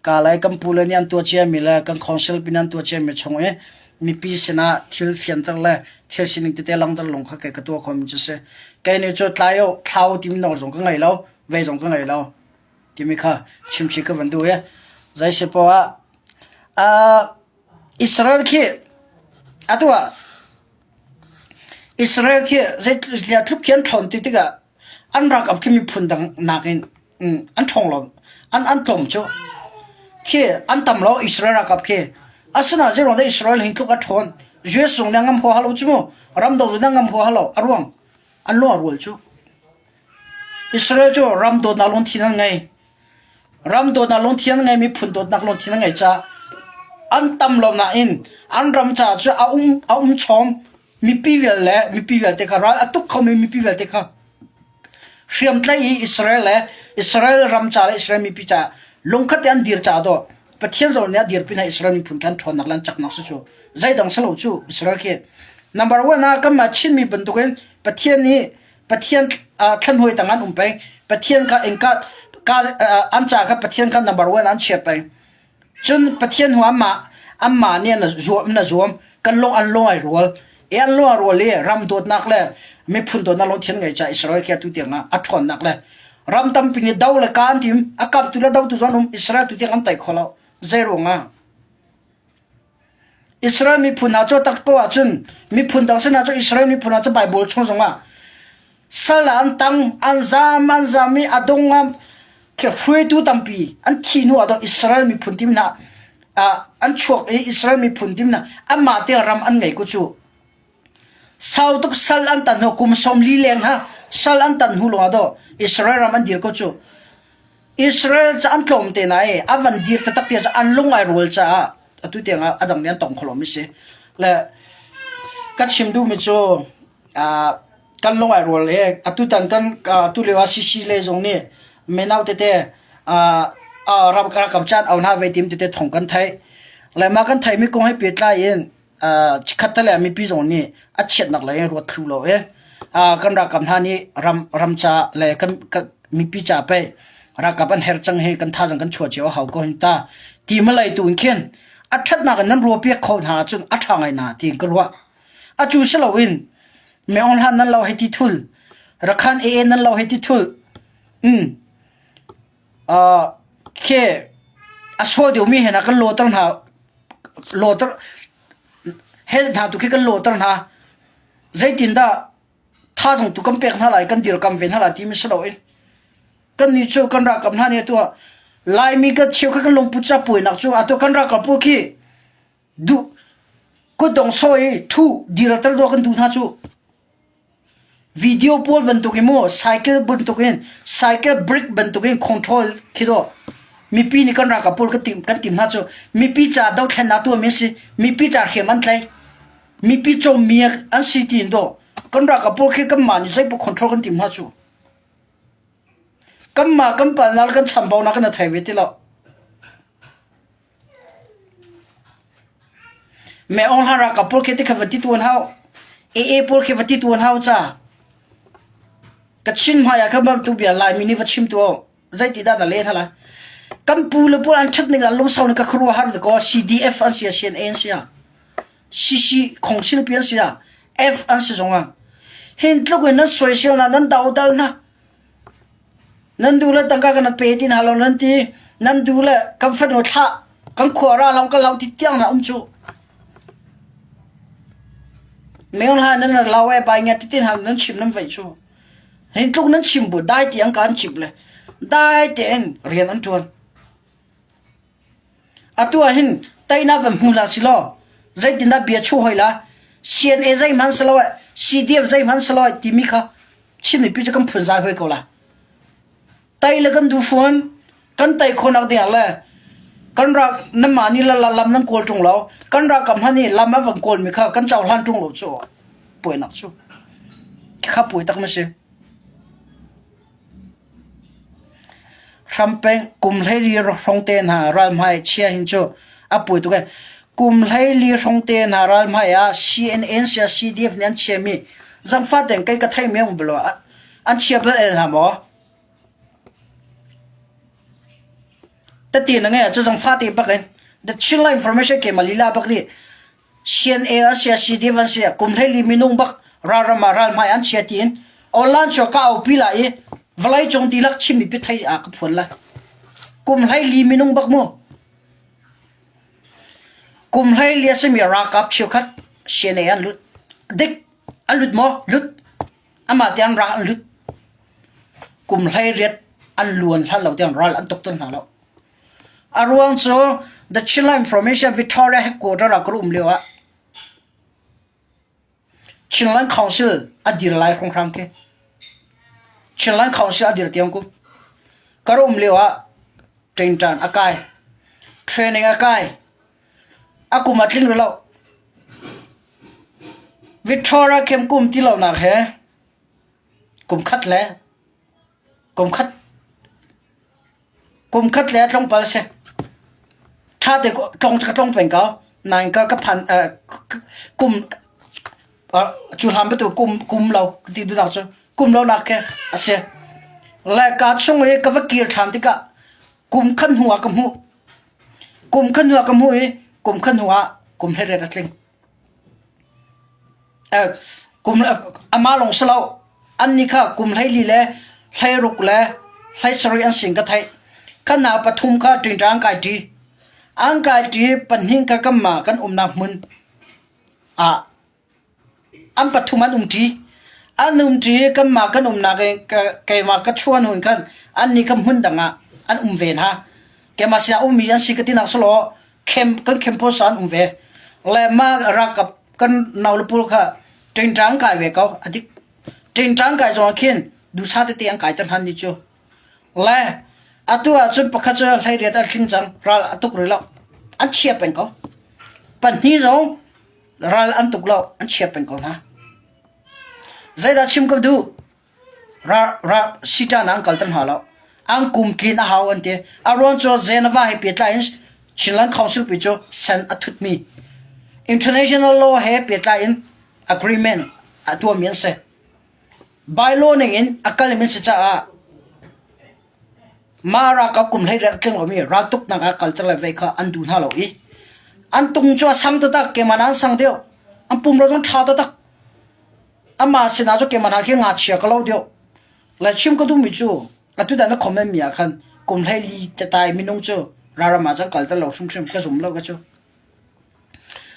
ka lai kan pule nih an tuah ciami le kan council pin an tuah ciami chung i mipi sinah thil fianter le thil sining tete langhter lawng kha kei ka tuah khomi cu si. Kei nih cu tlai thlau timi nawl zong ka ngei lo, vei zong ka ngei lo. timi kha chimchih ka van duh i zei si poah ah Israel khi atu ah Israel khi zeitluk tluk khi an ṭhawn ti tikah an ralkap khi miphun dang nakin an ṭhawng lo an an tlawm cu khi an tam lo Israel ralkap khi asinain zeiruang dah Israel hi tluk a ṭhawn US zong nih a ngam huaha lo cu mu ramdang zong nih a ngam huaha lo a ruang an lung a rual cu Israel cu ram dawtnak lungthin an ngei. Ram dawtnak lungthin an ngeimi phun dawtnak lungthin an ngei caah an tam lo nain an ram caah cu a um a um chom mipi vial le mipi vialte kha ral a tuk khomi mipi vialte kha hriamtlaih i Israel le Israel ram ca le Israel mipi caah lungkhat te an dir caah dawh Pathian zong nih a dirpi hna Israel miphun kan ṭhawnnak le an caknak si cu zeidang si lo cu Israel khi number one ah kanmah Chinmi bantukin Pathian nih Pathian thlanhoi tang an um peng. Pathian kha innka ka an ca kha Pathian kha number one an chia peng. Cun Pathian hu anmah anmah nih an zuam na zuam kan lung an lung ai rual. E an lung a rual i ram dawtnak le miphun dawtnak lungthin ngei ca Israel khi atu tiang ah a ṭhawnnak le ram tampi nih do le ka an tim a kaptu le dotu zong um Israel tu tiang an tai kho lo. Zei ruangah? Israel miphun hna cu tak ko ahcun miphun dang sinah cu Israel miphun hna cu Bible chung zongah sal ah an tang, an zaam, an zaam i a dong ah hruaitu tampi an thih hnu ah dong Israel miphun tim hna an chuak i Israel miphun tim hna anmah te ram an ngei ku cu. Sau tuk sal an tan hnu kum 40 leng ha sal an tan hnu lawng ah daw Israel ram an dir ko cu. Israel ca an tlawm te na i a van dir taktak ti an lung ai rual caah atu tiang ah a dang nih an tong kholo mi si. Le ka chim duhmi cu kan lung ai rual i atutan kan tu lio ah CC le zong nih mino tete ram rakam caan au hna ve tim tete thong kan theih. Le mah kan theihmi kong he pehtlai in chikkhat te le mipi zong nih a chiatnak lei in ruat thlu lo i kan ralkap hna nih ram ram ca le kan mipi ca pei ralkap an her cang hi kan thazang kan chuah cio a hau ko hin ta ti malay tu in khin a ṭhatnak in nan ruahpiak kho hna ahcun a ṭha ngai na tiin ka ruah. A cu si loin Meong hlan nan lo hei ti thul Rakhan AA nan lo hei ti thul um uh, khi a sual deuhmi he na kan lawter hna lawter he hna tu khi kan lawter hna zeitindah thazang tu kan pek hna lai kan dirkam ve hna lai timi si loin kan nih cu kan ralkap hna nih atu Laimi kan cheu kha kan lungput ca puainak cu atu kan ralkap pawl khi duh kutdong sawi thu dir tel do kan duh hna cu video pawl bantuk in mu cycle bantuk in cycle brick bantuk in control khi do mipi nih kan ralkap pawl kan tim kan tim hna cu mipi ca dothlennak tuah mi si mipi ca hriam an tlai mipi cawmmi an si tiin do kan ralkap pawl khi kan mah nih zeipaoh control kan tim hna cu kanmah kan palnak kan chambaunak kan thei ve ti lo Me Aung Hla ralkap pawl khi tikha va ti tuan hau. AA pawl khi va ti tuan hau ca. Ka chin hmai ah khan tu bia Laimi nih va chim tu zeiti dah na len hala. Kan pu le pawl an ṭhat ning an lungsau ning ka khuaruah har ko CDF an si CNA an si CC khongsil pi an si F an si zong ah. Hin tluk in nan soisel na nan dodal na. Nan duh le tangka kan pe ti hna lo nan ti. Nan duh le kan fanu thlah kan khua ra lo kan lo ti tiang na um cu. Meo hla nan lau e bai ngia ti ti hna nan chim nan veih cu. Hin tluk nan chim bu dai tiang ka an chim le dai tein rian an ṭuan. Atu ah hin teinak van hmu hlah si law zeitindah bia chuah hoi la CNA zeihmanh si lo eh CDF zeihmanh si lo eh timi kha Chin mipi cu kan phunzai hoi ko la. Tai le kan duh fawn kan tai khawhnak ding ah le kan rak nanmah nih la lam nan kawl ṭung lo kan ralkap hna nih lam an van kawlmi kha kan cohlan ṭung lo cu puainak cu kha puai tak na si. Hrampeng kum 14 hrawng te hna ralhmai chia hin cu a puai tuk ee. Kum 14 hrawng te hna ralhmai ah CNN sia CDF nih an chiami zangfah tein kei ka theimi um bal an chia bal el hna maw? Tati na ngei cu zangfah te bak in The Chinland Information ke malila bak nih CNA an si CDF an si kum 14 minung bak ralram ah ralhmai an chia tiin online cu ka aupi la i vawlei cung dihlak Chin mipi thei ah ka phuan la. Kum 14 minung bak mu. Kum 14 a simi ralkap cheukhat CNA an lut. Dik an lut maw? Lut. Amah tiang ral an lut. Kum 18 an luan hlan lo tiang ral an tuk tawn hna lo. A ruang cu The Chinland Information Victoria headquarter ah ka um lio ah Chinland Council a dir lai hrawnghrang khi. Chinland Council a dir tiang ku. Ka um lio ah ṭengṭan a kai. Training a kai. A kum a tling rih lo. Victoria camp kum ti lonak he kum khat le kum khat Kum khat le a tlawmpal a si. Ṭha te tlong cu ka tlong peng ko. Nain ka ka phan kum cu hlan bantuk kum kum lo ti duhnak cu kum lo nak khi a si. Le ka chung i ka va kir ṭhan tikah kum khat hnu ah ka hmuh. Kum khat hnu ah ka hmuh i kum khat hnu ah kum 18 a tling. Kum amah lawng si lo annih kha kum 14 le 16 le 17 an si in ka theih. Kan hna pathum kha ṭingṭang an kai ṭi. An kai ṭi pahnih ka kamma kan umnak hmun ah an pathum an um ṭi. An um ṭi kanmah kan umnak in keimah ka chuan hun khan annih kha hmun dang ah an um ve hna. Keimah sinah ummi an si ka tinak selaw camp kan campus ah an um ve. Le mah ralkap kan naule pawl kha ṭingṭang kai ve ko. A dik. Ṭingṭang kai zong ah khin duhsah tete an kai ter hna ni cu. Le atu ahcun pakhat cu hleiriat a tling cang. Ral a tuk rih lo. An chia peng ko. Pahnih zong ral an tuk lo. An chia peng ko hna. Zeidah chim ka duh? Ra, ra, sita na an kalter hna lo. An kum tlin a hau an ti. A ruang cu Geneva he pehtlai in Chinland Council pi cu sen a thutmi international law he pehtlai in agreement a tuahmi an si. Bylaw ning in a kalmi an si caah mah ralkap kum 18 a tling lomi raltuknak ah kalter le vei kha an duh hna lo i an tung cu a sang taktak keimah an sang deuh an pumrua zong ṭha taktak amah sinah cu keimah hna khi ngakchia ka lo deuh le chim ka duhmi cu atu dan na comment mi ah khan kum 14 tetai minung cu ralram ah cun kalter lo hrimhrim ka zum lo ka cu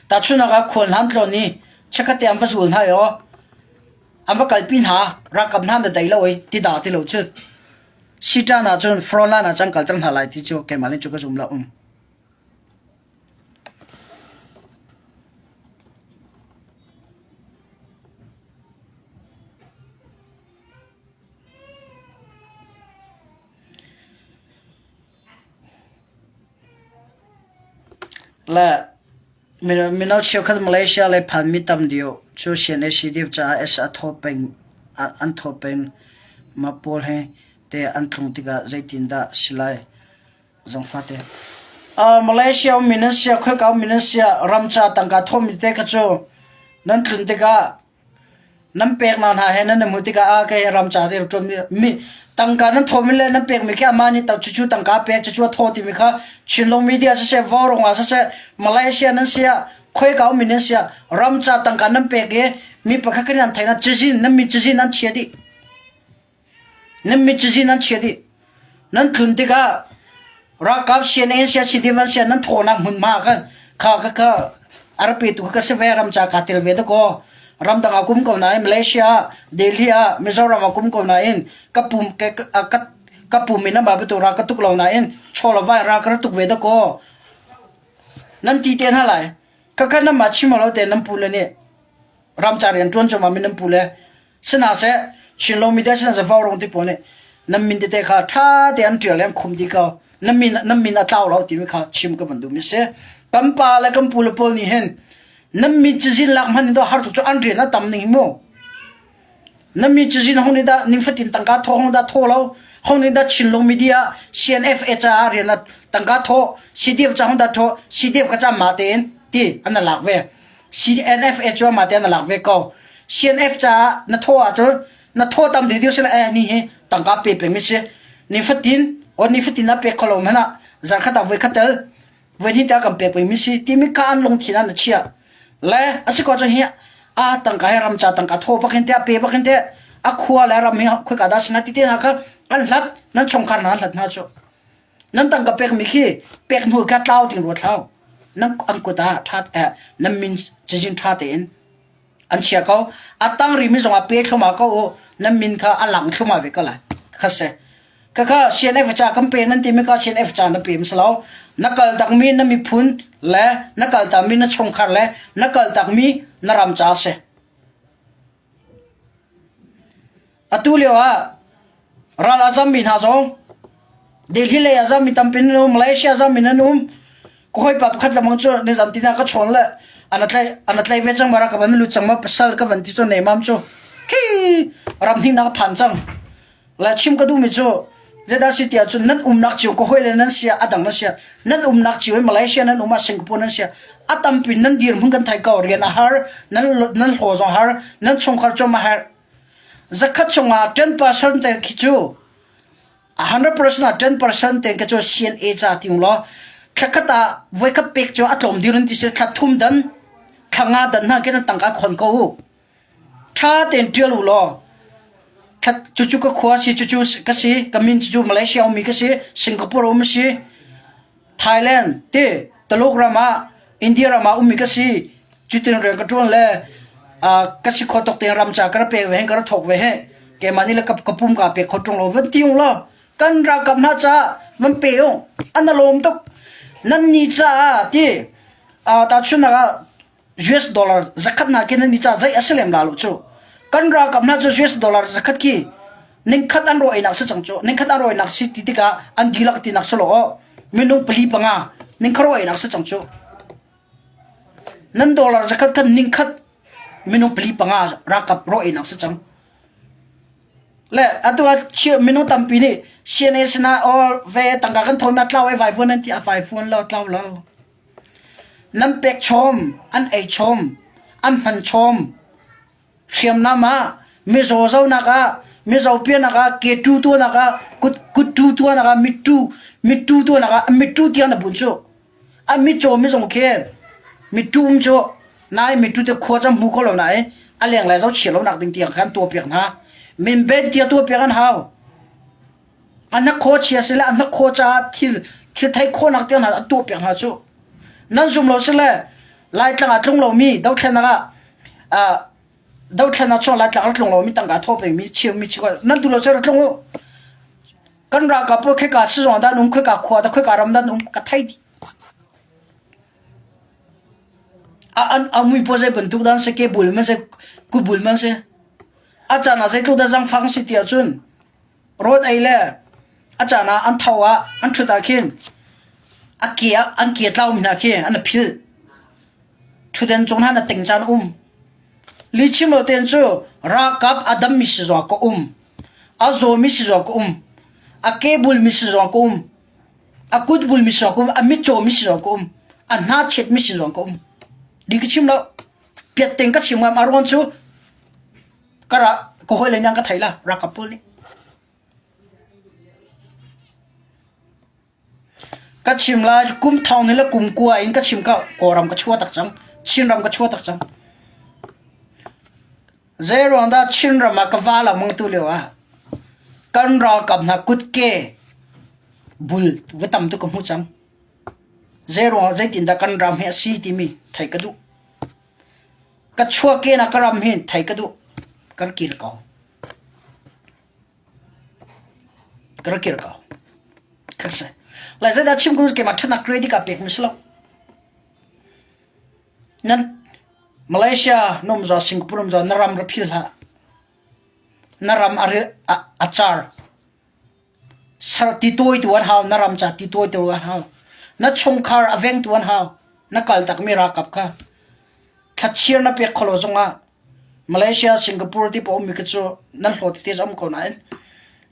Tahchunhnak ah khual hna an tlawn i chikkhat te an va zul hna i aw an va kalpi hna ralkap hna na dei lo i ti dah ti lo cu siṭan ahcun frontline ah cun kalter hna lai ti cu keimah nih cu ka zum lo. Um. Le mino cheukhat Malaysia lei phanmi tam deuh cu CNACDF caah S a thaw peng an thaw peng mah pawl he te an tlung tikah zeitindah si lai zong fate. Uh, Malaysia ummi nan sia khoika ummi nan sia ram ca tangka thawmi te kha cu nan tlun tikah Nan peknak hna he nan i hmuh tikah ah kei ram ca te ṭuan mi tangka nan thawmi le nan pekmi khi amah nih cucu tangka pek cucu a thaw timi kha Chinlung media siseh Vaurawng ah siseh Malaysia nan si ah khoika ummi nan si ah ram ca tangka nan pek i mi pakhat khat nih an theih na cazin nan mi cazin an chia dih. Nan mit cazin an chia dih. Nan tlun tikah ralkap CNA sia CDF an sia nan thawnak hmunhma kha kha kha kha a ra petu kha ka si ve ram ca kaa tel ve dakaw. Ramdang ah kum ko nain Malaysia, Delhi ah Mizoram ah kum ko nain ka pum ka ka ka pum in amah bantuk ral ka tuk lo nain chaw le vai ral ka ra tuk ve dakaw. Nan ti te hna lai. Ka ka nan mah chim lo te nan pu le nih ramca rian ṭuan cuahmah mi nan pu le Sihmanhseh Chinlo media sihmanhseh Vaurawng ti pawl nih nan min tete kha ṭha te an ṭial i an khum dih ko. Nan min nan min a tlau lo timi kha chim ka van duhmi a si. Kan pa le kan pu le pawl nih hin nan min cazin lak hmanh in har tuk cu an rian a tam ning hi mu. Nan min cazin hong nih dah nifatin tangka thaw hong dah thaw lo hong nih dah Chinlung media CNFA caah rian a tangka thaw CDF ca hong dah thaw CDF ka ca ma tein ti an lak ve. CNFA cu amah te na lak ve ko. CNF caah na thaw ahcun na thaw tam dih dih sila eh ni hi tangka pe peng mi si. Nifatin o nifatin na pek kholo hmanh ah zarkhat ah voi khat tel voi hnih tel kan pek peng mi si timi ka an lungthin ah na chiah. Le a si ko cun hi a tangka hi ram ca tangka thaw bakin te a pe bakin te a khua le ram hi khoika dah sina ti te hna kha an hlat nan chungkhar hna an hlat hna cu. Nan tangka pekmi khi pek hnu kha tlau ting ruat hlah. Nan an kut ah ṭha eh, nan min cazin ṭha tein an chia ko. A tang rimi zongah pe thluma ko u. Nan min kha a lang thluma ve ko lai. Kha se. Kha CNF ca kan pe nan timi ka CNF ca na pe lo. Na kal takmi na miphun le na kal takmi na chungkhar le na kal takmi na ram ca si. Atu lio ah ral a zammi hna zong Delhi lei a zammi tampi nan um, Malaysia a zammi nan um. Ka hawipa pakhat lamang cu nizan tina ka chawn le an tlai an tlai ve cang mara ka van lut cang ma pasal ka van ti cu nemam cu khi ram hnih nak phan cang. Le chim ka duhmi cu zeidah si tiah cun nan umnak cio ka hawi le nan sia a dang nan sia nan umnak cio in Malaysia nan um ah Singapore nan sia a tampi nan dirhmun kan thei ko rian a har nan nan hlaw zong har nan chungkhar cawm a har zakhat chungah 10% te khi cu 100% ah 10% te khi cu CNA ca ti law thlakhat ah voikhat pek cu a tlawm dir in ti si thla thum dan thla nga dan hna khi nan tangka khon ko u Ṭha tein ṭial u law cucu ka khua si, cucu ka si, ka min cucu Malaysia ummi ka si, Singapore um si, Thailand ti. Taluk ram ah India ram ah ummi ka si. Cutin rian ka ṭuan le ka si kho tuk tein ram ca ka ra pek ve hin ka ra thawk ve he. Keimah nih le ka pum kaa pek kho ṭung lo van ti ung law kan ralkap hna caah van pe ung an a lawm tuk. Nan ni caah ti tahchunhnak ah US dollar zakhat hna khi nan i ca zei a si lem la lo cu. Kan ralkap hna cu US dollar zakhat khi ningkhat an rawinak si cang cu. Ningkhat an rawinak si ti tikah an dihlak tinak si lo minung pali panga ningkhat rawinak si cang cu. Nan dollar zakhat khan ningkhat minung pali panga ralkap rawinak si cang. Le atu ah minung tampi nih CNA sinah or ve tangka kan thawn ma tlau ai vai vuan an ti a vai vuan lo tlau lo. Nan pek chom, an ei chom, an hman chom. Hriamnam ah, mizaw zohnak ah, mizaw pianak ah, ke tu tuahnak ah, kut kut tu tuahnak ah, mittu mittu tuahnak ah, mittu tiang na bun cu. A mitcaw mi zong khi mittu um cu nai mittu te khua cam hmu kho lo nai a leng lai zo chia lo nak ding tiang khan tuah piak hna. Min ben tia tuah piak an hau. A hnakhaw chia sile a hnakhaw caah thil thil theih khawhnak tiang hna a tuahpiak hna cu. Nan zum lo sile Laitlang ah tlung lomi dothlennak ah uh, dothlennak chung Laitlang ah tlung lomi tangka thawh pengmi chimmi chi nan duh lo cu rak tlung u. Kan ralkap pawl khika sizong dan um khika khua da khika ram dan um ka thei dih. A an a mui pawl zei bantuk dan se ke bul man se ku bul man se a caan ah zeitluk dah zangfang si ti ahcun Rawl ei le a caan ah an tho ah an ṭhut ah khin a ke ah an ke tlaumi hna khi an i philh. Ṭhutden cung hna na ting caan a um. Lihchim lo tein cu ralkap a dammi si zong ka um. A zawmi si zong ka um. A ke bulmi si zong ka um. A kut bulmi si zong ka um. A mitcawmi si zong ka um. A hna chetmi si zong ka um. Di ka chim lo. Piat ting ka chim ngam a ruang cu Ka ra ka hawile nih an ka thei la ralkap pawl nih. Ka chim lai kum thong ni le kum kua in ka chim ka Kawlram ka chua tak cang. Chinram ka chua tak cang. Zei ruang dah Chinram ah ka va lengmang tu lio ah kan ralkap hna kutke bul va tam tuk ka hmu cang. Zei ruang zeitindah kan ram hi a si timi theih ka duh. Ka chuahkehnak ka ram hin thei ka duh. Ka ra kir ko. Ka ra kir ko. Kha si. Lai zeidah chim ko keimah ṭhatnak credit ka pek mi si lo. Nan Malaysia na um zaw Singapore um zaw na ram ra phil hlah. Na ram a, a, a car. Ser ti tawitu an hau, na ram ca ti tawitu an hau. Na chungkhar a vengtu an hau. Na kal takmi ralkap kha thlachiar na pek kholo zongah Malaysia, Singapore ti pa ummi khi cu nan hlaw tete um ko nain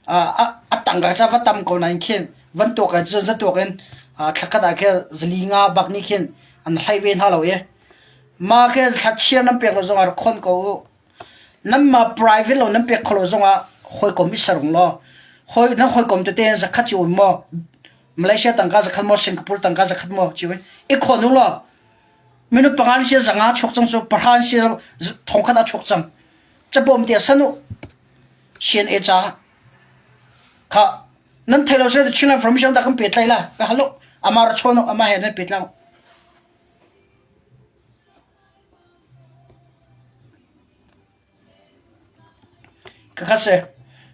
a tangka ca va tam ko nain khin van tuak ah cun zatuak in thlakhat ah khin zali nga bak nih khin an hlai ve hna lo i ma khi thlachiar nan pek lo zongah rak khon ko u. Nanmah private lo nan pek kholo zongah hawikom i serung law hawi nan hawikom tete zakhat ci um maw Malaysia tangka zakhat maw Singapore tangka zakhat maw ci i khon u law minu panga sia zanga chuak cang cu pahra sia thongkhat a chuak cang cabawm tia san u CNA ca kha nan thei lo se Chinland Information da kan pe tlai la ka halo ama ra chon ama he nan pe tlang Khakha si.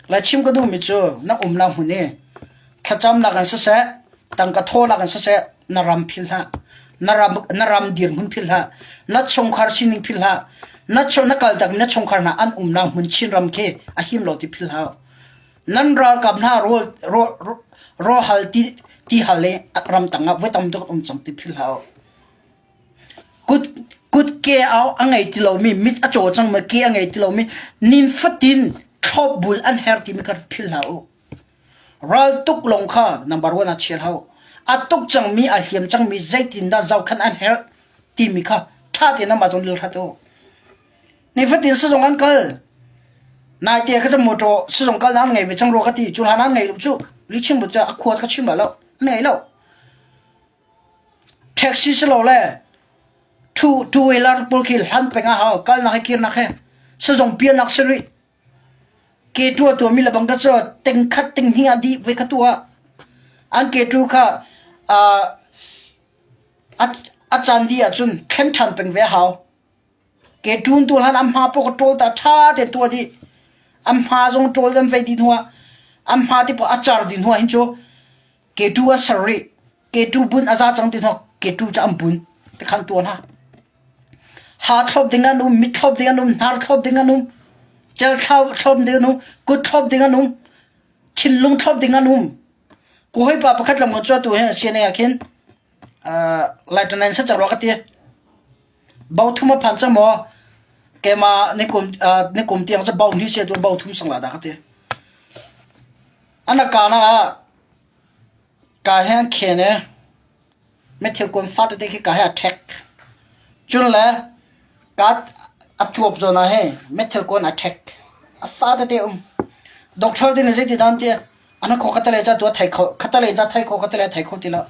Lai chim ka duhmi cu na umnak hmun i thlacamnak in siseh, tangka thawhnak in siseh, na ram philh hlah. Na ram, na ram dirhmun philh hlah. Na chungkhar sining philh hlah. Na, na kaltakmi na chungkhar hna an umnak hmun Chinram khi a him lo ti philh hlah. Nan ralkap hna rawl, rawl, rawl hal ti, ti hal i ramtang ah voi tam tuk an um cang ti philh hlah. Kut kutke a ngei ti lomi, mit a caw cangmi ke a ngei ti lomi, nifatin thlopbul an herh timi kha philh hlah u. Raltuk lawng kha number one ah chia hlah u. A tuk cangmi, a hliam cangmi zeitindah zohkhenh an herh timi kha ṭha tein amah zawn lil hrat u. Nifatin sizung an kal. Naite kha cu motor sizung kal an ngei ve cang rua ka ti. Cu hlan an ngei lo cu. Liching bu cu a khua kha chim lo. An ngei lo. Taxi silole two two wheeler pawl khi hlan peng a hau kalnak he kirnak he sizung pialnak si rih. Ke tua tuami le bang ka cu ting khat ting hnih ah dih voi khat tu ah an ke tu kha uh, A caan dih ahcun thlen ṭhan peng ve a hau. Ke ṭun tu hlan an hma pawl ka ṭawl ta ṭha tein tuah dih. An hma zong ṭawl an vei dih hnuah an hma ti paoh a car dih hnuah hin cu ke ṭu an ser rih. Ke ṭu bun a za cang ti hnuah ke ṭu cu an bun. Tikhan tuah hna. Ha thlop ding an um, mit thlop ding an um, hnar thlop ding an um, cel thlop ding an um, kut thlop ding an um, thinlung thlop ding an um. Ka hawipa pakhat lam cu atu hi CNA ah khin Lieutenant sa cang rua ka ti. Bo thum a phan cang maw? Keimah nikum nikum tiang cu bo hnih sia tu bo thum sang la dah ka ti. An ka na ah ka he an khen i Methil kuan fatete khi ka he a ṭhek. Cun le ka a cuap zawn ah hin methil kuan a ṭhek. A fatete um. Doctor te nih zeiti dah an ti? An kho khattelei ca tu a thei kho khattelei ca thei kho khattelei a thei kho ti lo.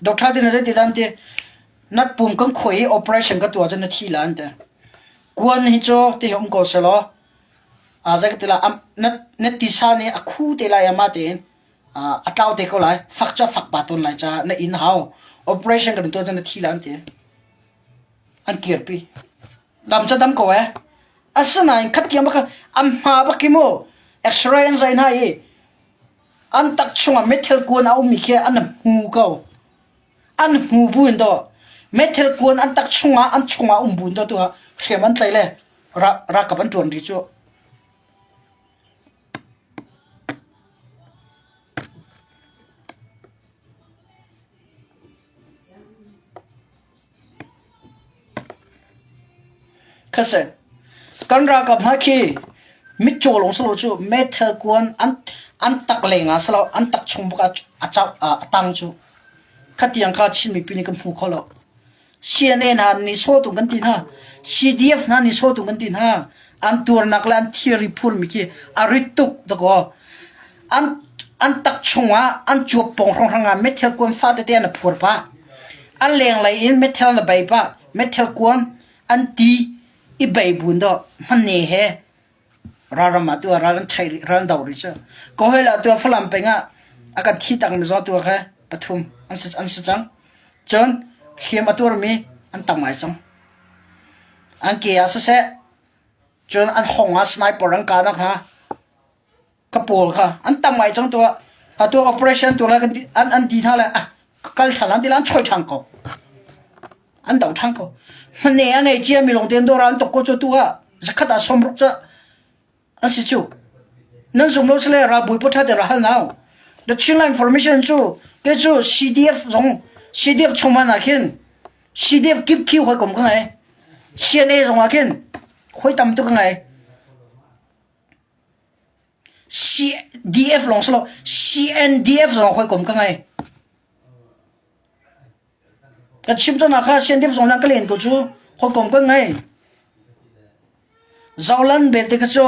Doctor te nih zeiti dah an ti? Na pum kan khuai i operation ka tuah ahcun na thi la an ti. Kuan hi cu ti hi um ko selaw a zei ka ti la na na tisa nih a khu te lai amah tein a tlau te ko lai fak cu a fak pa tawn lai caah na inn hau operation kan tuah cun na thi la an ti an kirpi dam cu dam ko eh asinain khat tiang bak an hma bak hi mu x-ray an zai hna i an tak chungah metal kuan a ummi khi an hmu ko an hmu bu in do metal kuan an tak chungah an chungah um bu in do tu hriam an tlai le ralkap an tuan ri cu Kan ralkap hna khi mitcaw lawng si lo cu meithal kuan an tak leng ah si lo an tak chung bak ah a tang cu. Khatiang kha Chin mipi nih kan hmu kho lo. CNA hna nih sawhtu kan ti hna. CDF hna nih sawhtu kan ti hna. An tuarnak le an thilri phurmi khi a rit tuk dakaw. An, an tak chungah an cuap pawng hrawnghrang ah meithal kuan fa tete an phur pah. An lenglei in meithal na bei pah. Meithal kuan an ti i bei bun dawh hmanne he ralram ah tu ah ral an chai rih ral an do rih cu. Ka hawi ah tu ah Falam peng ah a kan thi tak mi zong tu kha pathum an si an si cang. Cun hliam a tuarmi an tam ngai cang. An ke ah siseh cun an hong ah sniper an kah nak hna ka pawl kha an tam ngai cang tuah atu operation tu la an an di hna le ah kal ṭhan an ti la an choi ṭhan ko an do ṭhan ko hmane a ngei cia mi lawng te an dawr an tok ko cu tu ah zakhat ah 60 ca an si cu nan zum lo sile ralbawi po ṭha te ra hal nau the Chin Line Formation cu ke cu CDF zong CDF chung man ah khin CDF kip khi hoi kom ka ngai CNA zong ah khin hoi tam tu ka ngai CDF lawng si lo CNDF zong hawikom ka ngei. Ka chim tawn ah kha CNDF zong nan ka len ko cu hawikom kan ngei. Zolan belte kha cu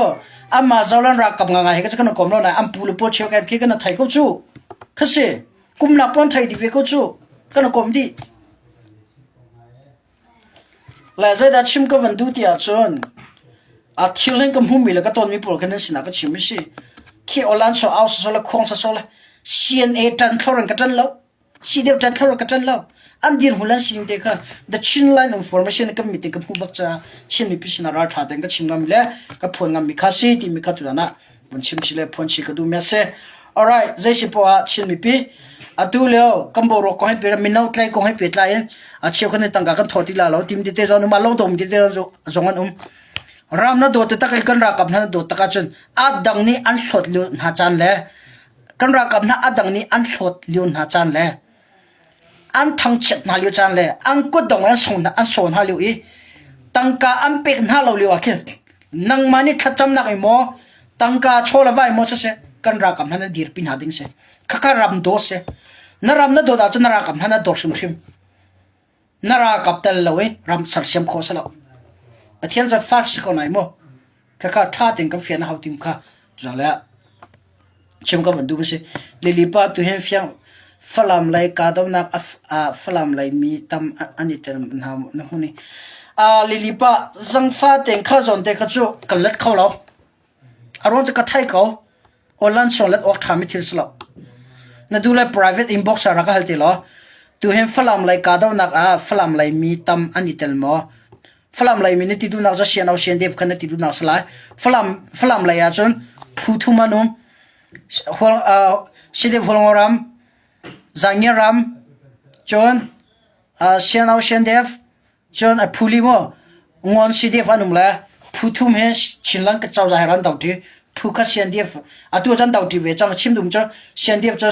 amah Zolan ralkap nga ngai he ka cu kan kom lo na an pu le pawl cheu kan khi kan thei ko cu. Kha si kumnak pon thei di ve ko cu kan kom dih. Le zeidah chim ka van duh ti ahcun a thil hin ka hmuhmi le ka tonmi pawl kha nan sinah ka chim a si. Khi awlan so au sasawh le khuang sasawh le CNA ṭan thlor in ka ṭan lo. Si deuh ṭan thlor in ka ṭan lo. An dirhmun an sining te kha The Chin Line Information kan mit in ka hmuh bak caah Chin mipi sinah ralṭha tein ka chim ngam le ka phuan ngammi kha si timi kha tutan ah vun chim si le phuan si ka duh mi a si. Alright, zei si poah ah Chin mipi atu lio kan boruak kong he pe mino tlai kong he pehtlai in a cheu khan tangka kan thaw ti la lo tim te zong ma long dom te zong an um. Ram na dawt tak in kan ralkap hna na dawt tak ahcun a dang nih an hlawt lio hna caan le kan ralkap hna a dang nih an hlawt lio hna caan le An thangchiat hna lio caan le an kutdong an song hna an saw hna lio i tangka an pek hna lo lio ah khin nangmah nih thlacamnak in maw tangka chaw le vai maw siseh kan ralkap hna na dirpi hna ding si. Khakha ram daw si. Na ram na dawt ahcun na ralkap hna na dawt hrimhrim. Na ralkap tel lo i ram sersiam khawh si lo. Pathian cu far si ko nai mu. Khakha ṭha tein kan fian a hau tim kha tuzaan ah chim ka van duh si. Lili pa tu hin fiang Falam lei kahdohnak a Falam lei mi tam an i tel hna na hmun i Lili pa zangfa tein kha zawn te kha cu kan let kho lo. A ruang cu ka thei ko. Online song let awk ṭhami thil si lo. Na duh le private inbox ah rak ka hal te law. Tuhin Falam lei kahdohnak ah Falam lei mi tam an i tel maw? Falam lei mi na ti duhnak cu Siano Siandev kha na ti duhnak si lai. Falam Falam lei ahcun phu thum an um. Hual, uh, Sidev Hualngo ram, Zangia ram, cun uh, Siano Siandev, Cun a phuli maw Ngawn CDF an um le phu thum he Chinland cozah he ran doṭi. Phu kha CNDF atu cun doṭi ve cang. Chim dum cu CNDF cu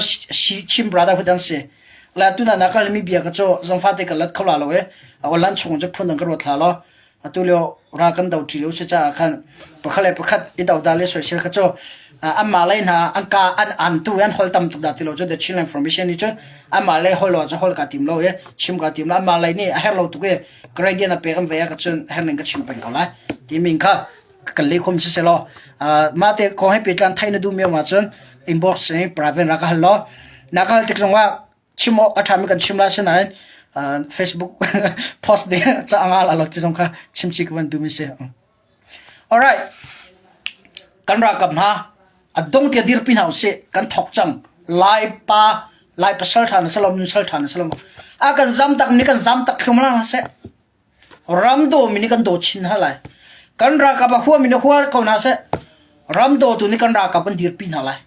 Chin Brotherhood an si. Le atu na kal mi bia ka cu zangfate ka lat kho la lo e. Online chung cu phun dang ka ruat hlah law. Atu lio ra kan doṭi lo si caah khan pakhat le pakhat i dodal le soisel kha cu anmah lei hna an ka an an tu an hol tam tuk dah ti lo cu the Chinland Information nih cun anmah lei hol lo cu hol ka tim lo i chim ka tim lo anmah lei nih a herh lo tuk i gradient a pek an ve ah ka cun herh ning ka chim peng ko lai timi kha kan leh khom si selaw mah te kong he pehtlan theih na duh mi um ahcun inbox in private ra ka hal law na ka hal tik zongah chim awk a ṭhami kan chim lai sinain Facebook post ding ca anga la lo ti zong kha chim chi ka van duhmi si. Alright. Kan ralkap hna a dong tia dirpi hna usih kan thok cang. Lai pa Lai pasal ṭha na salom nun sal ṭha na salom. A kan zam tak ni kan zam tak thlum la seh. Ram daw mi nih kan daw chin hna lai. Kan ralkap a hua mi nih hua ko hna seh. Ram daw tu nih kan ralkap kan dirpi hna lai.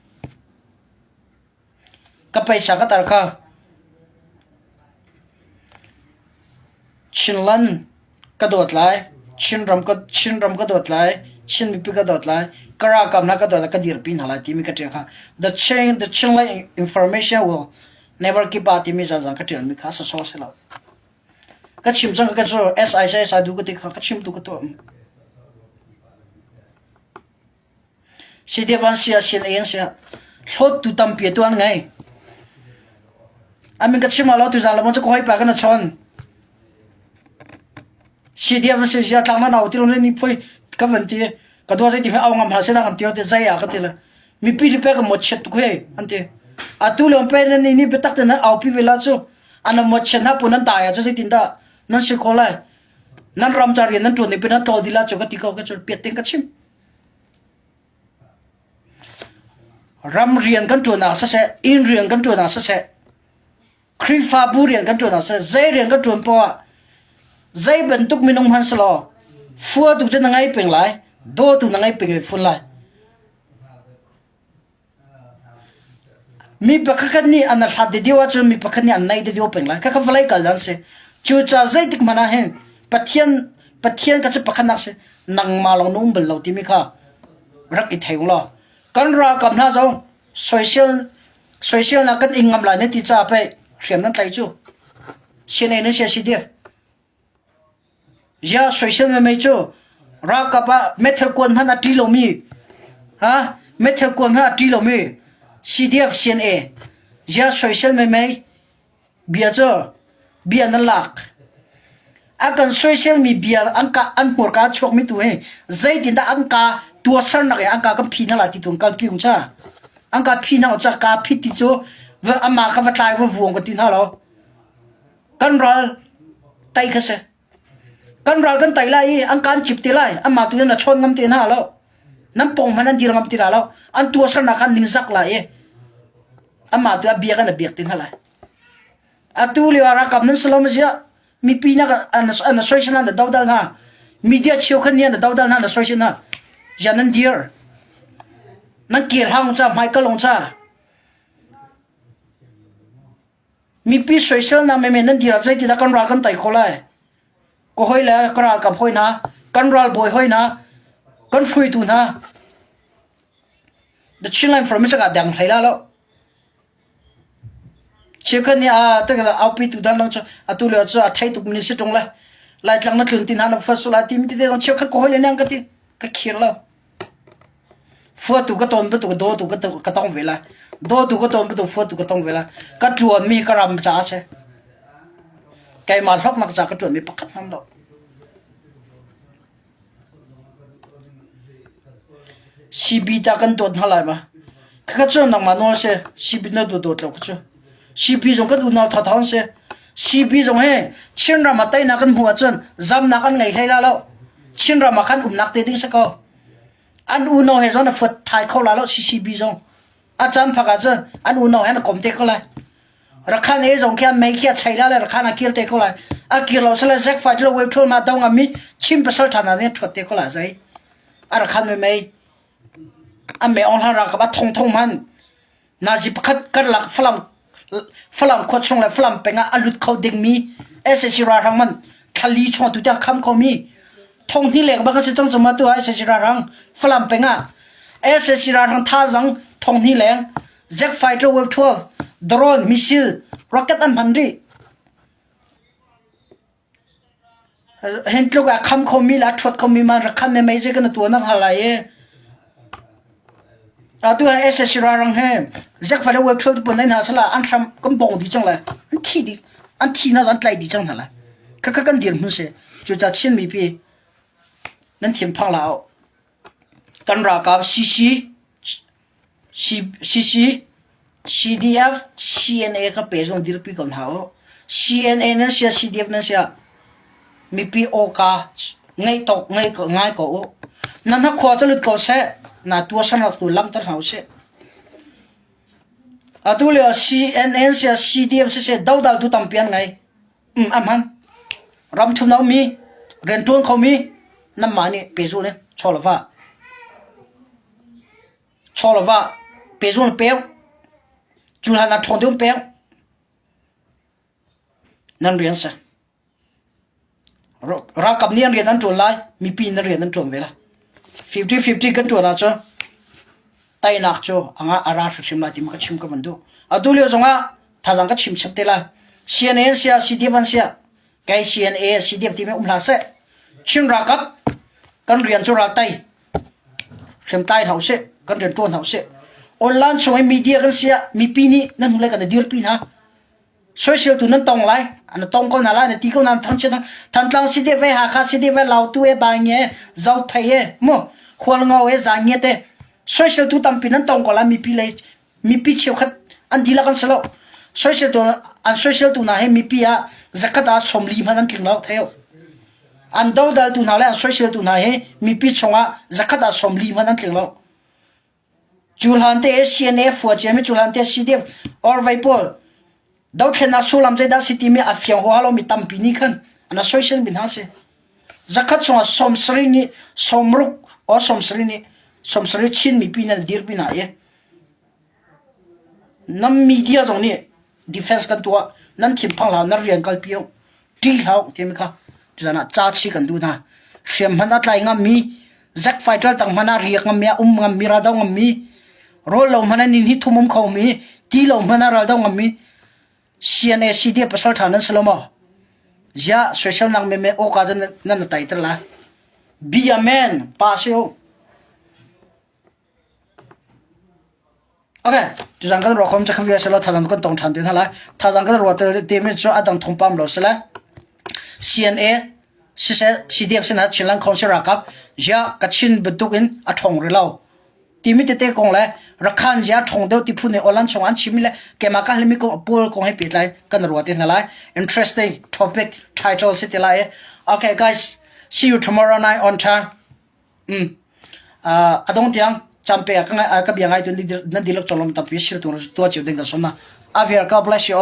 Ka paisa ka tar kha. Chinland ka dawt lai. Chinram ka Chinram ka dawt lai. Chin mipi ka dawt lai. Ka ralkap hna ka dawt lai. Ka dirpi hna lai timi ka ṭial kha. The Chin the Chinland information will never give up timi zazang ka ṭialmi kha sawsawh si lo. Ka chim cang ka cu SI SI du ka ti kha ka chim tu ka tuah. CDF an si ah CNA an si ah hlawttu tampi atu an ngei. Amin ka chim lo tuzan le cu ka hawipa kan chawn. CDF an si zia tlang na nau ti lo ni phoi ka van ti ka dua zei ti au ngam hla sena kan ti te zai ah ka ti le mipi li pe ka mo chet tu he an ti atu le pe na ni ni betak te na au pi vela cu an mo chet na pun an dai ah cu zeitin dah nan si kho lai nan ram ca rian nan tuan ni pe nan tol dila cu ka ti ko ka cu piat ting ka chim Ram rian kan ṭuan ah siseh, inn rian kan ṭuan ah siseh, Khrihfabu rian kan ṭuan ah siseh, zei rian kan ṭuan poah ah zei bantuk minung hmanh si law fuatu cu na ngei peng lai, dawtu na ngei peng fun lai. Mi pakhat nih an hlat deuh ahcun mi pakhat nih an naih deuh peng lai. Khakha vawlei kal dan si. Cucaah zeitik hmanh ah hin Pathian Pathian ka cu pakhatnak si nangmah lawng na um bal lo timi kha rak i thei law kan ralkap hna zong soisel soiselnak kan ing ngam lai na ti caah pei hriam nan tlaih cu. CNA nan sia CDF. Ziah soisel meimei cu ralkap ah meithal kuan hmanh a ṭi lomi ha meithal kuan hmanh a ṭi lomi CDF CNA ziah soisel meimei bia cu bia nan lak a kan soiselmi bia an ka an hmurka a chuakmi tu hi zeitindah an ka tuahsernak i an ka kan phi hna lai ti tu an kalpi ung ca an ka phi hna ca ka phit ti cu amah kha va tlai va vuang ka ti hna lo Kan ral tei kha si. Kan ral kan tei lai i an kan cip te lai. Anmah tu in a chawn ngam te hna lo. Nan pong hmanh an dir ngam ti la lo. An tuahsernak kha an ningzak lai i anmah tu a biak an a biak te hna lai. Atu lio ah ralkap nan si lo ma ziah mipi nak an an soisel hna na dodal hna. Media cheukhat nih an dodal hna na soisel hna. Ziah nan dir. Nan kir hang ca hmaikal ong ca. Mipi soiselnak menmen nan dir ah zeitindah kan ral kan tei khawh lai? Ka hawi le ka ralkap hawi hna, kan ralbawi hawi hna, kan hruaitu hna. The Chinland Forum cakah deng hlei la lo. Cheukhat nih a te aupi tu dan lo cu atu lio cu a thei tuk mi si tung le Laitlang na tlun ti hna na fa su lai ti mi te cheukhat ka hawi le nang ka ti ka khir lo. Fuatu ka tawn bantuk dawtu ka tong ve lai. Dawtu ka tawn bantuk fuatu ka tong ve lai. Ka ṭuanmi ka ram caah a si. Keimah hlawknak caah ka ṭuanmi pakhat hmanh lo. CB ta kan dawt hna lai ma? Khakha cu nangmah nawl si. CB na dawt dawt lo kha cu. CB zong kan unau thatha an si. CB zong hi Chinram ah teinak kan hmuh ahcun zamnak an ngei hlei la lo. Chinram ah khan umnak te ding si ko. An unau he zong na fuat thai kho la lo CCB zong. A caan phak ahcun an unau he na kom te ko lai. Rakhan e zong khi mei khi a chei la le Rakhan a kir te ko lai. A kir lo sale zek fai lo web thul ma dong ami Chin pasal tha na ne thuat te ko la zai. A Rakhan me mei a me ong hlan ralkap a thong thong man Nazi pakhat karlak Falam Falam khua chung le Falam peng ah a lut kho dingmi SAC ralhrang man thlali chung tu tiang kham khomi thong hnih leng bang a si cang cuma tu ah SAC ralhrang Falam peng ah SAC ralhrang thazang thong hnih leng Jet fighter Wave 12 drone missile rocket an hman rih Hin tluk a kham khomi le a ṭhuat khomi man rak khan ne mei zei kan tuah nak hnga lai i. Atu ah SSC ralrang he zek fale web thul pun hna sala an hram kan bong di cang lai an thi di an thi na an tlai di cang hna lai kha kha kan dir hmun si cu ca Chin mipi nan thiam phang la kan ralkap CC CC, CDF, CNA kha pehzung dirpi ko hna u. CNA nan sia, CDF nan sia, mipi awka ngeih tawk ngai ko, ngai ko u. Nan hakhua cu lut ko seh, na tuahsernak tu langhter hna usih. Atu lio CNN sia, CDF siseh dodal tu tampi an ngei. Um, a hman. Ram thum na ummi, rianṭuan khomi, nanmah nih pehzulh in chaw le va. Chaw le va pehzul in pek. Cu hlan ah ṭhawn deuh in pek. Nan rian si. Ralkap nih an rian an ṭuan lai, mipi nan rian an ṭuan ve lai. 50-50 kan ṭuan ahcun teinak cu a ngah a ra hrimhrim lai ti ka chim ka van duh. Atu lio zongah thazaang ka chim chap te lai. CNA an siah, CDF an siah, kei CNA, CDF timi um hlah seh. Chin ralkap kan rian cu ral tei. Hriamtlai hna usih, kan rian ṭuan hna usih. Online chung i media kan siah, mipi nih nan hnulei kan i dirpi hna. Soisel tu nan tong lai, an tong ko hna lai, na ti ko hna, thangchiat hna. Thantlang CDF e, Hakha CDF e, Lautu e, Baingi e, Zophei e, mu, Hualngo e, Zangiat e. Soisel tu tampi nan tong ko lai, mipi lei, mipi cheukhat an dihlak an si lo. Soisel tu, an soisel tu hna hi mipi ah zakhat ah sawmli hmanh an tling lo, thei u. An dodal tu hna le an soisel tu hna hi mipi chungah zakhat ah sawmli hmanh an tling lo. Cu hlan te CNA fua ciami cu hlan te CDF or vei pawl dothlennak sullam zeidah si timi a fiang huaha lomi tampi nih khan an a soisel mi hna si. Zakhat chungah 70 nih 60 or 70 nih 70 Chin mipi nan dirpi hna i nam media zong nih defense kan tuah nan thinphang hlah nan rian kalpi u ṭih hlah u timi kha tuzan ah ca chi kan duh hna. Hriam hmanh a tlai ngammi, zack fighter tang hmanh ah riak ngammi, a um ngammi, raldo ngammi, rawl lo hmanh ah ni hnih thum um khomi, ti lo hmanh ah raldo ngammi, CNA CDF pasal ṭha nan si lo maw? Ziah social nak meme awka cun nan na taiter la. Be a man, pa si u. Okay, tuzaan kan ruah khom cu kha selaw thazaang kan tong ṭhan te hna lai. Thazaang kan ruah te mi cu a dang thawngpang lo sile CNA siseh CDF sinah Chinland Council ralkap ziah Kachin bantuk in a ṭhawng rih lo timi tete kong le Rakhan ziah ṭhawng deuh ti phun nih Awlan chung an chimmi le keimah ka halmi kong pawl kong he pehtlai kan ruah te hna lai. Interesting topic title si te lai. Okay guys, see you tomorrow night on time. Mm. Uh, a dong tiang champe ka ka bia ngai tu nan dilak cholom tampi sir tu tua chiu ding ka soma. Avir God bless you all.